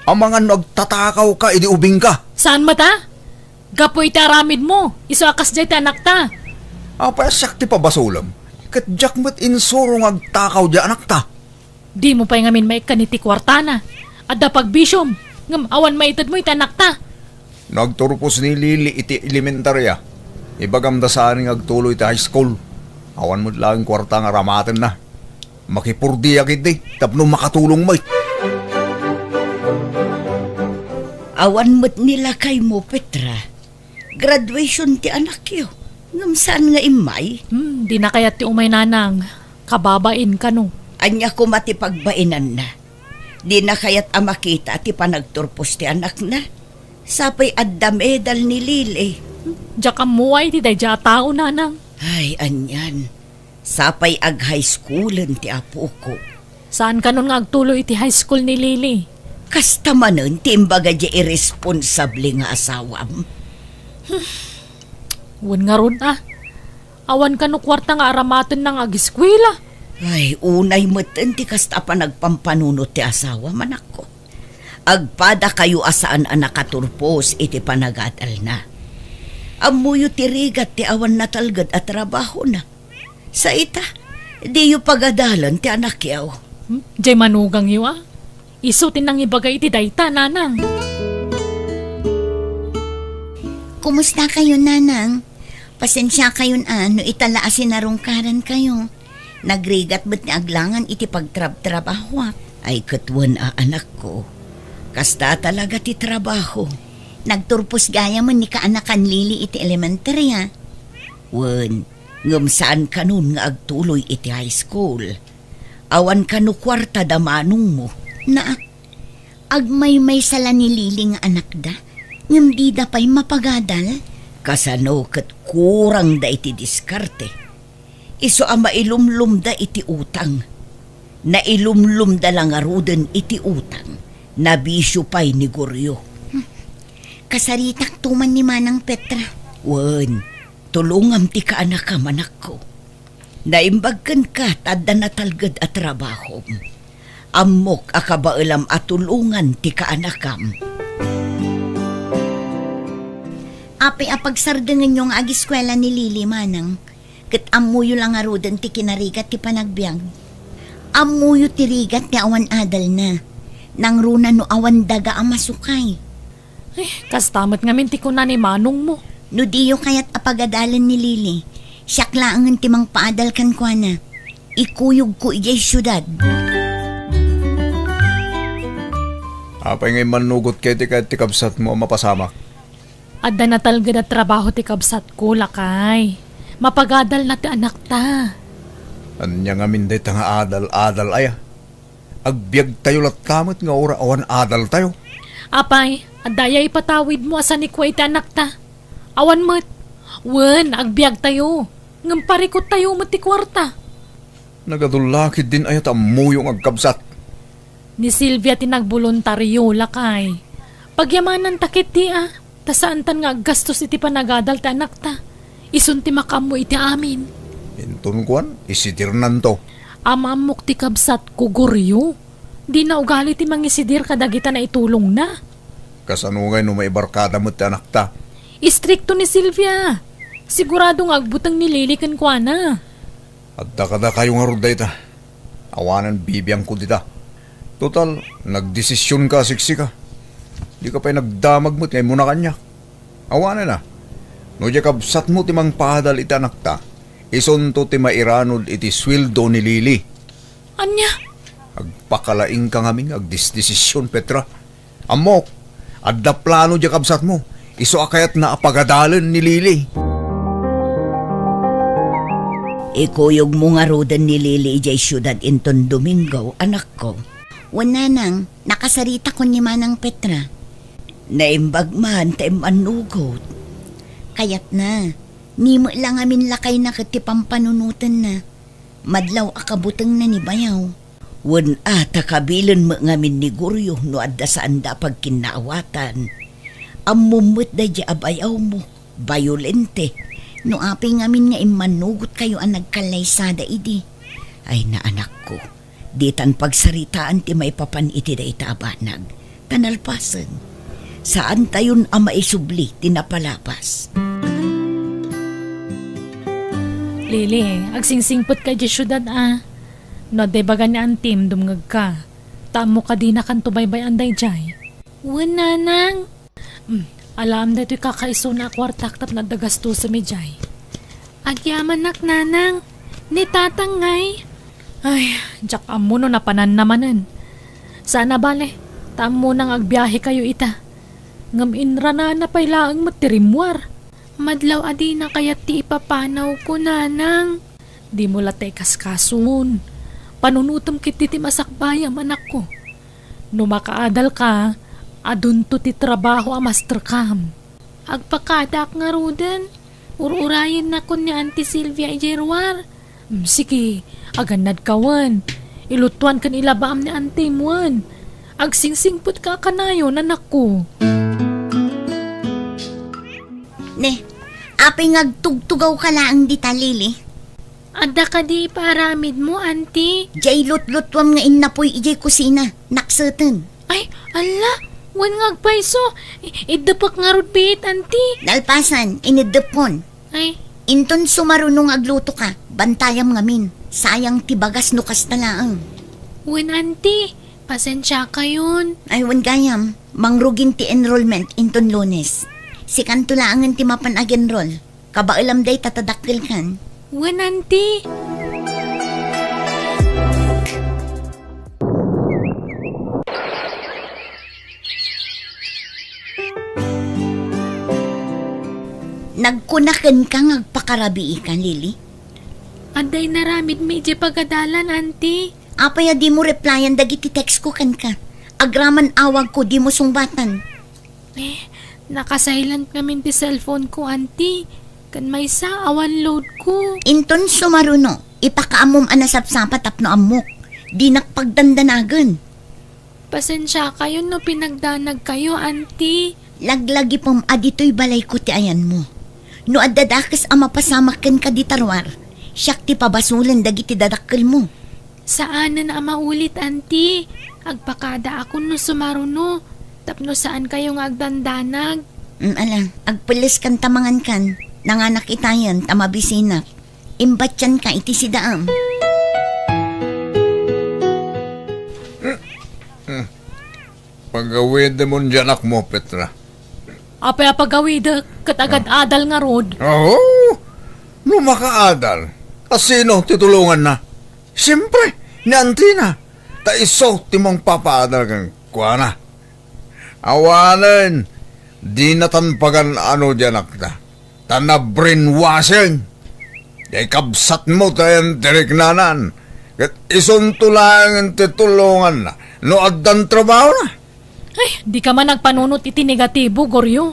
amangan no agtatakawka idi ubingka. Saan met a? Gapu iti aramidmo, isu a kasdiay ti anakta. Apay a siak ti pabasolem, ket diak met insuro nga agtakaw diay anakta. Dimo pay ngamin maikkan iti kuartana. Adda pagbisiom, ngem awan maitedmo iti anakta. No agturpos ni Lily iti elementaria, ibagam da saan nga agtuloy iti high school. Awan met laeng kuarta nga aramatenna. Makipurdiak iti tapno makatulong met. Awan met ni lakaymo, Petra. Graduation ti anakyo, ngem saan nga immay? Hmm, dina kayat ti umay, Nanang. Kababain kano. Ania koma ti pagbainanna? Dina kayat a makita ti panagturpos ti anakna? Sapay adda medal ni Lily. Diak ammo iti daydiay a tao, Nanang. Ay, anian. Sapay ag-high schoolen ti apoko. Saan kanon nga agtuloy iti high school ni Lily? Kasta manen ti imbaga diay irresponsable nga asawam. Wen ngarud a. Awan kano kuarta nga aramatenna nga ageskuela. Ay, unay metten ti kasta a panagpampanunot ti asawam, anakko. Agpadakayo a saan a nakaturpos iti panagadalna. Ammoyo ti rigat ti awan natalged a trabahona. Sa ita, diyo pagadalen ti anakyo. Hmm? Diay manugangyo a? Isu ti nangibaga iti dayta, Nanang. Kumusta kayo, Nanang? Pasensia kayon a no ita la a sinarungkaran kayo. Nagrigat met ni aglangan iti pagtrabtrabahoak. Ay, ket wen a, anakko. Kasta talaga ti trabaho. Nagturpos gayam ni kaanakan Lily iti elementarya. Wen, ngem saan kanon nga agtuloy iti high school. Awan kano kuarta da manongmo. Naak, agmaymaysa la ni Lily nga anakda, ngem dida pay mapagadal. Kasano ket kurangda iti diskarte? Isu a mailumlomda iti utang. Nailumlomda la ngaruden iti utang. Nabisio pay ni Goryo. Hmm. Kasaritakto man ni Manang Petra. Wen, tulongam ti kaanakam, anakko. Naimbag kenka ta adda natalged a trabahom. Ammok a kabaelam a tulongan ti kaanakam. Apay a pagsardengenyo nga agiskuela ni Lily, Manang? Ket ammoyo la ngaruden ti kinarigat ti panagbiag. Ammoyo ti rigat ti awan adalna. Nangruna no awan daga a masukay. Eh, kasta met ngamin ti kuna ni manongmo. No diyo kayat a pagadalen ni Lily, siak laengen ti mangpaadal kenkuana. Ikuyogko idiay siudad. Apay nga immannugot ket ti kayat ti kabsatmo a mapasamak? Adda natalged a trabaho ti kabsatko, lakay. Mapagadalna ti anakta. Ania ngamin dayta nga adal-adal aya? Agbiagtayo latta met nga ura awan adaltayo. Apay, adda aya ipatawidmo a sanikua iti anakta? Awan met. Wen, agbiagtayo. Ngem parikuttayo met ti kuarta. Nagadulla ketdin aya ta ammoyo nga agkabsat. Ni Silvia ti nagboluntario, lakay. Pagyamananta ketdi a, ta saantan nga aggastos iti panagadal ti anakta. Isun ti makaammo iti amin. Inton kuan, isidirnanto. Amaammok ti kabsatko, Goryo. Dina ugali ti mangisidir kadagita naitulongna. Kasano ngay no maibarkada met ti anakta? Istrikto ni Silvia. Sigurado nga agbuteng ni Lily kenkuana. Adda kadakayo ngarud dayta. Awanen bibiangko dita. Total, nagdesisionka a siksika. Dika pay nagdamag met nga immuna kaniak. Awanen a. No diay kabsatmo ti mangpaadal iti anakta, isunto ti mairanod iti sueldo ni Lily. Ania? Agpakalaingka ngamin nga agdesdesision, Petra. Ammok, adda plano diay kabsatmo. Isu a kayatna a pagadalen ni Lily. Ikuyogmo ngaruden ni Lily idiay siudad inton Domingo, anakko. Wen, nanang, nakasaritakon ni Manang Petra. Naimbag man ta immannugot. Kayatna, ni met la ngamin lakayna ket ti pampanunotenna. Madlaw a kabutengna ni bayaw. Wen a, ta kabilen met ngamin ni Goryo no adda saanda a pagkinnaawatan. Ammom met daydiay a bayawmo, bayolente. No apay ngamin nga immannugotkayo a nagkallaysada idi. Ay, naanakko, ditan pagsaritaan ti maipapan iti dayta a banag. Ta nalpasen, saantayon a maisubli ti napalabas. Lily, agsingsingpet ka idiay siudad a. No adda ibaga ni antim, dumngegka. Ta ammok a dinakanto baybay-an daydiay. Wen, nanang. Hmm, alaem daytoy kakaisuna a kuartak tapno adda gastosem idiay. Agyamanak, nanang. Ni tatang ngay? Ay, diak ammo no napananna manen. Saan a bale, ta ammona nga agbiahekayo ita. Ngem inranana pay laeng met ti rimmuar. Madlaw a dina kayat ti ipapanawko, nanang. Dimo latta ikaskason. Panunotem ketdi ti masakbayam, anakko. No makaadalka, adunto ti trabaho a masterkam. Agpakadaak ngaruden. Ur-urayennakon ni Auntie Sylvia idiay ruar. Mm, sige, agannadka wen. Ilutuan ken ilabaam ni antim wen. Agsingsingpetka a kanayon, anakko. Ne, apay nga agtugtugawka laeng dita, Lily? Adda kadi ipaaramidmo, Auntie? Diay lutlutuam nga innapoy idiay kusina, nakseten. Ay, alla, wen nga agpayso. I-, iddepek ngarud biit, Auntie. Nalpasan, ineddepkon. Ay. Inton sumaruno nga aglutoka, bantayam ngamin. Sayang ti bagas no kasta laeng. Wen, Auntie, pasensiakayon. Ay, wen gayam, mangrugin ti enrollment inton Lunes. Sikanto laengen ti mapan ag-enroll. Kabaelam dayta ta dakkelkan. Wen, Auntie. Nagkuna kenka nga agpakarabiika, Lily? Adda inaramidmi idiay pagadalan, Auntie. Apay a dimo replyan dagiti text ko kenka? Agraman awagko, dimo sungbatan. Eh, naka-silent ngamin ti cellphone ko, Auntie. Ken maysa, awan load ko. Inton sumaruno, ipakaammom a nasapsapa tapno ammok. Dinak pagdandanagen. Pasensiakayon no pinagdanagkayo, Auntie. Laglagipem a ditoy balayko ti ayanmo. No adda dakes a mapasamak kenka dita ruar, siak ti pabasolen dagiti dadakkelmo. Saanen a maulit, Auntie. Agpakadaakon no sumaruno, tapno saankayo nga agdandanag. Mm, ala, agpelleskanta mangankan. Nanganak itayen ta mabisinak. Imbatianka iti sidaem. Pagawidemon diay anakmo, Petra. Apay a pagawidek, ket agad-adal ngarud. Oo, no makaadal, a sino ti tulonganna? Siempre, ni Antina. Ta isu ti mangpapaadal kenkuana. Awanen, dinatan pagan-ano di anakta. Ta na-brainwashing. Di kabsatmo ti ayan ti riknanan. Ket isunto laeng ti tulonganna no addan trabahona. Ay, dika man agpanunot iti negatibo, Goryo.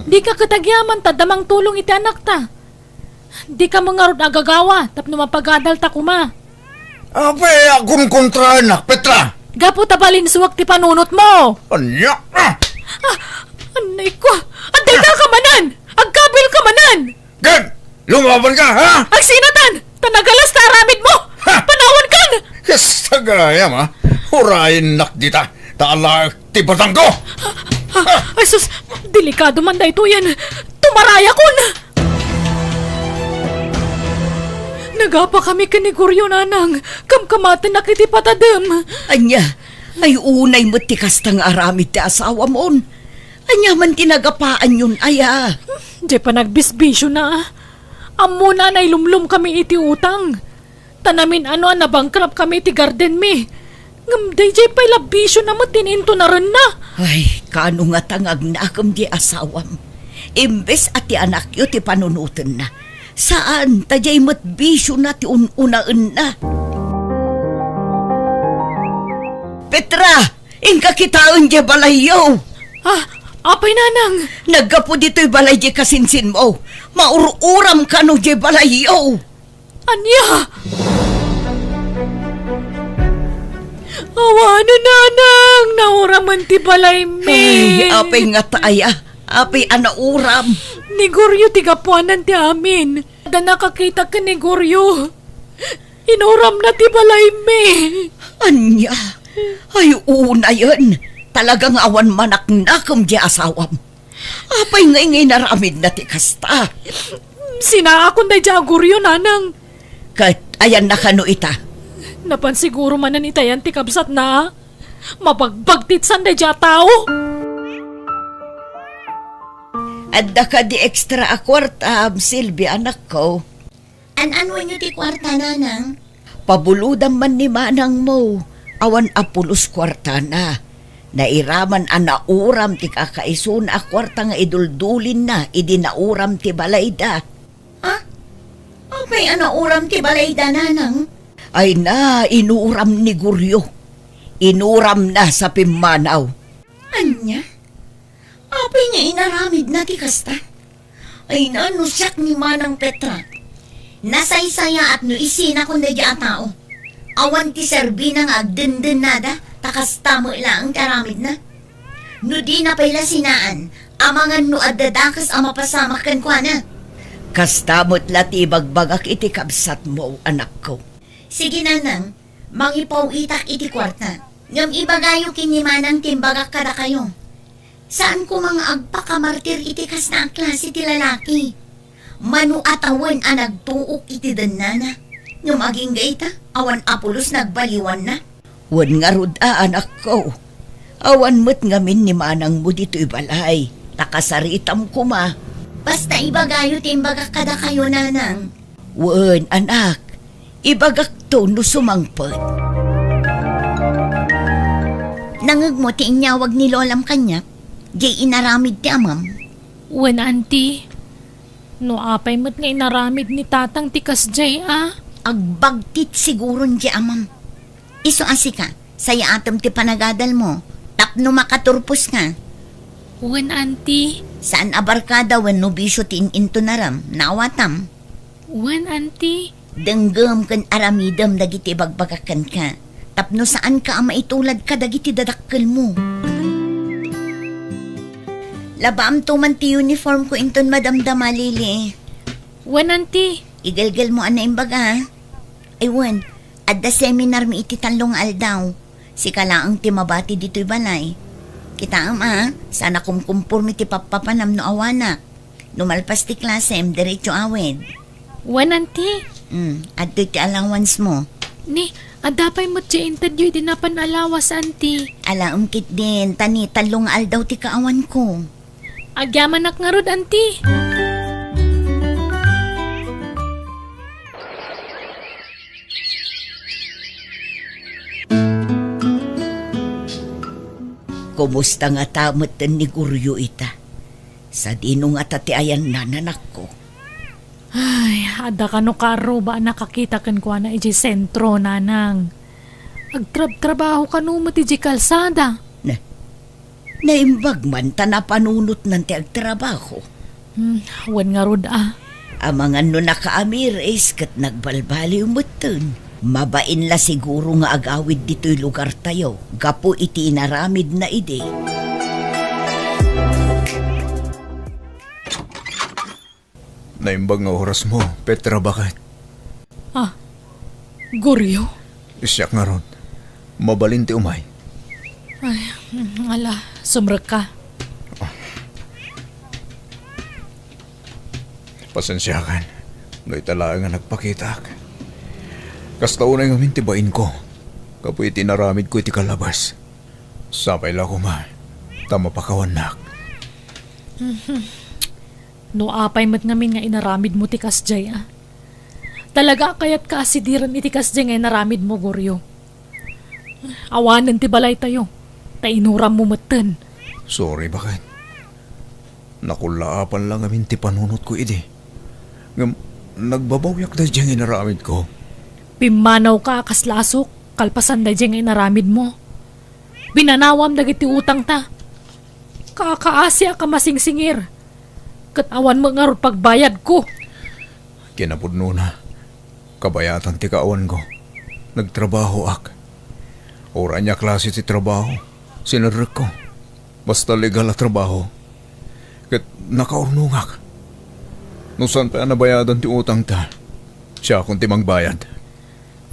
Dika ket agyaman ta adda mangtulong iti anakta. Dika met ngarud agagawa tapno mapagadalta koma. Apay a kunkontraennak, Petra? Gapu ta balinsuak ti panunotmo. Ania? Ah! Ah, anay ko. Adda ka manen! Agkabil ka manen! Ken, lumaban ka, ha? Agsinatan! Ta nagalas ta aramidmo! Ha? Panawan kan! Kasta gayam, ha? Urayennak dita, ta alaek ti batangko! Ah, ah, ay sus, delikado man daytoyen. Tumarayakon! Nagapa kami ken ni Goryo, Nanang. Kamkamatennak iti patadem. Ania? Ay, unay met ti kasta nga aramid ti asawamon. Ania man ti nagapaanyon aya? Diay panagbisbisiona. Ammona a nailumlom kami iti utang. Ta namin-ano a nabankrupt kami iti gardenmi. Ngem daydiay pay la bisiona met ti intunarenna. Ay, kaano ngata nga agnakem diay asawam? Imbes a ti anakyo ti panunotenna. Saan, ta diay met bisiona ti un-unaenna. Petra! Inka kitaen diay balayyo. Ah, apay, Nanang? Naggapu ditoy balay diay kasinsinmo. Maur-uram kano diay balayyo. Ania? Awanen, Nanang, nauraman ti balaymi. Ay, apay ngata aya? Apay a nauram? Ni Goryo ti gapuanan ti amin. Adda nakakita ken ni Goryo. Inuramna ti balaymi. Ania? Ay, unayen. Talaga nga awan manaknakem diay asawam. Apay ngay nga inaramidna ti kasta? Sinaakon daydiay a Goryo, Nanang. Ket ayanna kano ita? Napan siguro manen itayan ti kabsatna. Mabagbagtitsan daydiay a tao. Adda kadi extra a kuarta, Silvia, anakko? An-anuenyo ti kuarta, Nanang? Pabulodam man ni manangmo, awan a pulos kuartana. Nairaman a nauram ti kakaisuna a kuarta nga iduldulinna idi nauram ti balayda. Ha? Apay a nauram ti balayda, Nanang? Ay na, inuram ni Goryo. Inuramna sa pimmanaw. Ania? Apay nga inaramidna ti kasta? Ay na, no siak ni Manang Petra, nasaysayaat no isinakon daydiay a tao. Awan ti serbina nga agdendennada, ta kasta met laeng ti aramidna. No dina pay la sinaan, amangan no adda dakes a mapasamak kenkuana. Kasta met la ti ibagbagak iti kabsatmo, anakko. Sige, Nanang, mangipaw-itak iti kuarta. Ngem ibagayo ken ni Manang ti imbagak kadakayo. Saan koma nga agpakamartir iti kasna a klase ti lalaki. Mano a tawen a nagtuok iti dennana, ngem agingga ita, awan a pulos nagbaliwanna. Wen ngarud a, anakko. Awan met ngamin ni manangmo ditoy balay, ta kasaritam koma. Basta ibagayo ti imbagak kadakayo, Nanang. Wen, anak, ibagakto no sumangpet. Nangngegmo ti inyawag ni lolam kaniak, diay inaramid ti amam? Wen, anti. No apay met nga inaramid ni tatang ti kasdiay a? Agbagtit siguron diay amam. Isu a sika, sayaatem ti panagadalmo, tapno makaturposka. Wen, anti. Saan a barkada wenno bisio ti in-intunaram, naawatam. Wen, anti. Denggem ken aramidem dagiti ibagbagak kenka, tapno saanka a maitulad kadagiti dadakkelmo. Labaamto man ti uniformko inton madamdama, Lily. Wen, anti. Igelgelmo a naimbaga. Ay wen, adda seminarmi iti tallo nga aldaw. Sika laeng ti mabati ditoy balay. Kitaem a, saan a kumkumpormi ti pappapanam no awanak. No malpas ti klasem, diretso awid. Wen, anti. Hmm, adtoy ti allowance mo. Ni, adda pay met ti intedyo idi napan alawas, anti. Alaem ketdin, ta ni tallo nga aldaw ti kaawanko. Agyamanak ngarud, anti. Kumusta ngata metten ni Goryo ita? Sadino ngata ti ayanna, anakko? Ay, adda kano kaarruba a nakakita kenkuana idiay sentro, nanang. Agtrabtrabaho kano met idiay kalsada. Na, naimbag man ta napanunotnan ti agtrabaho. Hmm, wen ngarud a. Amangan no nakaamiris ket nagbalbaliw metten. Mabain la siguro nga agawid ditoy lugartayo gapu iti inaramidna idi. Naimbag nga orasmo, Petra, baket? Ah, Goryo? Siak ngarud. Mabalin ti umay. Ay, mm, ala, sumrekka. Pasensiakan no ita laeng a nagpakitak. Kasta unay ngamin ti bainko gapu iti inaramidko iti kalabas. Sapay la koma ta mapakawannak. No apay met ngamin nga inaramidmo ti kasdiay a. Talaga a kayatka a sidiren iti kasdiay nga inaramidmo, Goryo. Awanen ti balaytayo, ta inurammo metten. Sorry, baket. Nakullaapan la ngamin ti panunotko idi. Ngem, nagbabawiak daydiay nga inaramidko. Pimmanawka a kas lasok, kalpasan daydiay nga inaramidmo. Binanawam dagiti utangta. Kakaasiak a masingsingir. Ket awan met ngarud pagbayadko. Kinapudnona, kabayatan ti kaawanko. Nagtrabahoak. Uray ania klase ti trabaho, sinerrekko. Basta legal a trabaho. Ket nakaurnongak. No saan pay a nabayadan ti utangta, siakon ti mangbayad.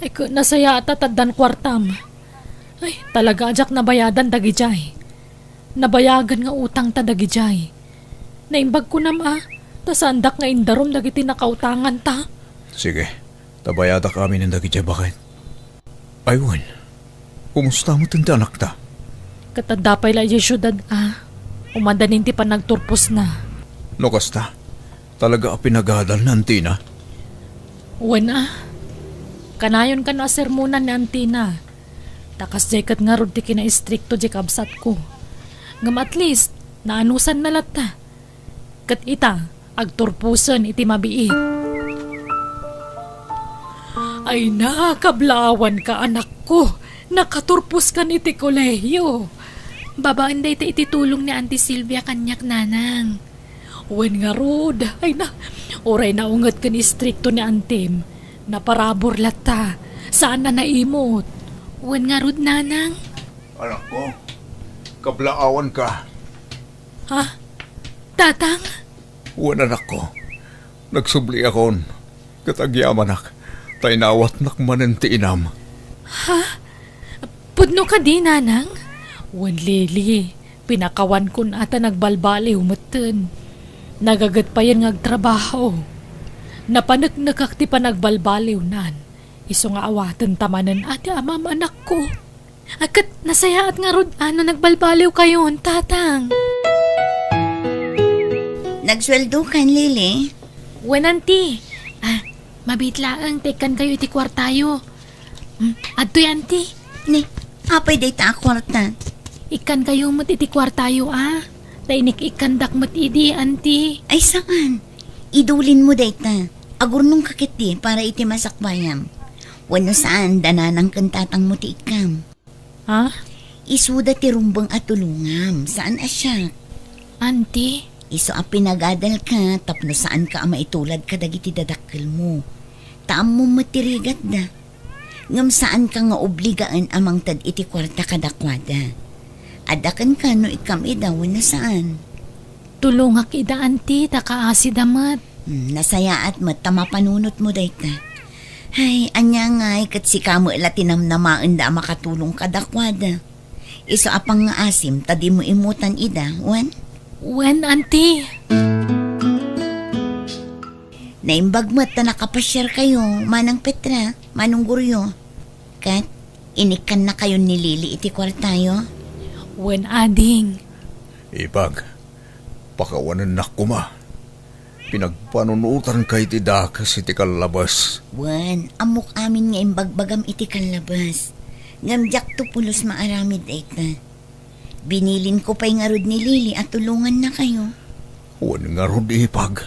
Ay, ket nasayaat ta addan kuartam. Ay, talaga a diak nabayadan dagidiay. Nabayagan nga utangta dagidiay. Naimbag kunam a, ta saandak nga indarum dagiti nakautanganta. Sige, ta bayadak aminen dagidiay, baket. Ay wen, kumusta met ti anakta? Ket adda pay la idiay siudad a, umadanin ti panagturposna. No kasta, talaga a pinagadal ni antina? Wen a, kanayon kano a sermonan ni antina. Ta kasdiay ket ngarud ti kinaistrikto diay kabsatko. Ngem at least, naanusanna latta. Ket ita, agturposen iti mabiit. Ay na, kablaawanka, anakko. Nakaturposkan iti kolehiyo. Babaen dayta iti tulong ni Auntie Silvia kaniak, nanang. Wen ngarud, ay na, uray naunget ken istrikto ni antim, naparabur latta, saan a naimot. Wen ngarud, nanang. Anakko, kablaawanka. Ha? Tatang? Wen, anakko, nagsubliakon, ket agyamanak, ta inawatnak manen ti inam. Ha? Pudno kadi, nanang? Wen, Lily, pinakawankon a ta nagbalbaliw metten. Nagaget payen nga agtrabaho. Napaneknekak ti panagbalbaliwnan. Isu nga awaten ta manen a ti amam, anakko. A, ket nasayaat ngarud a no nagbalbaliwkayon, tatang. Nagsueldokan, Lily? Wen, anti. A, mabiit laeng ta ikkankayo iti kuartayo. Hmm, adtoy, anti. Ni, apay dayta a kuarta? Ikkankayo met iti kuartayo a. Ta inik-ikkandak met idi, anti. Ay, saan? Idulinmo dayta. Agurnongka ketdi para iti masakbayam. Wenno saan, da nanang ken tatangmo ti ikkam. Ha? Isuda ti rumbeng a tulongam, saan a siak. Anti? Isu a pinagadalka tapno saanka a maitulad kadagiti dadakkelmo. Ta ammom met ti rigatda. Ngem saanka nga obligaen a mangted iti kuarta kadakuada. Adda kenka no ikkam ida wenno saan. Tulongak ida, anti, ta kaasida met. Hmm, nasayaat met ta mapanunotmo dayta. Hay, ania ngay ket sika met la ti namnamaenda a makatulong kadakuada. Isu a pangngaasim ta dimo immutan ida, wen? Wen, anti. Naimbag met ta nakapasiarkayo, Manang Petra, Manong Goryo. Ket, inikkannakayon ni Lily iti kuartayo? Wen, ading. Ipag, pakawanennak koma. Pinagpanunotanka iti dakes iti kallabas. Wen, ammok amin nga imbagbagam iti kallabas. Ngem diakto pulos maaramid dayta. Binilinko pay ngarud ni Lily a tulongannakayo. Wen ngarud, ipag.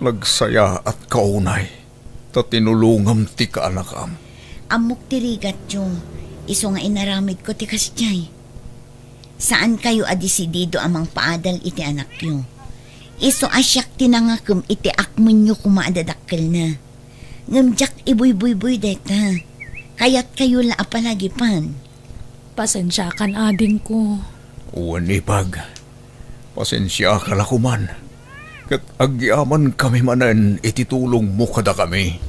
Nagsayaatka unay, ta tinulongam ti kaanakam. Ammok ti rigatyo, isu nga inaramidko ti kasdiay. Saankayo a desidido a mangpaadal iti anakyo. Isu a siak ti nangakem iti akmenyo koma a dadakkelna. Ngem diak ibuybuyboy dayta. Kayatkayo la a palagipan. Pasensiakan, adingko. Wen, ipag. Pasensiaka la koman. Ket agyamankami manen iti tulongmo kadakami.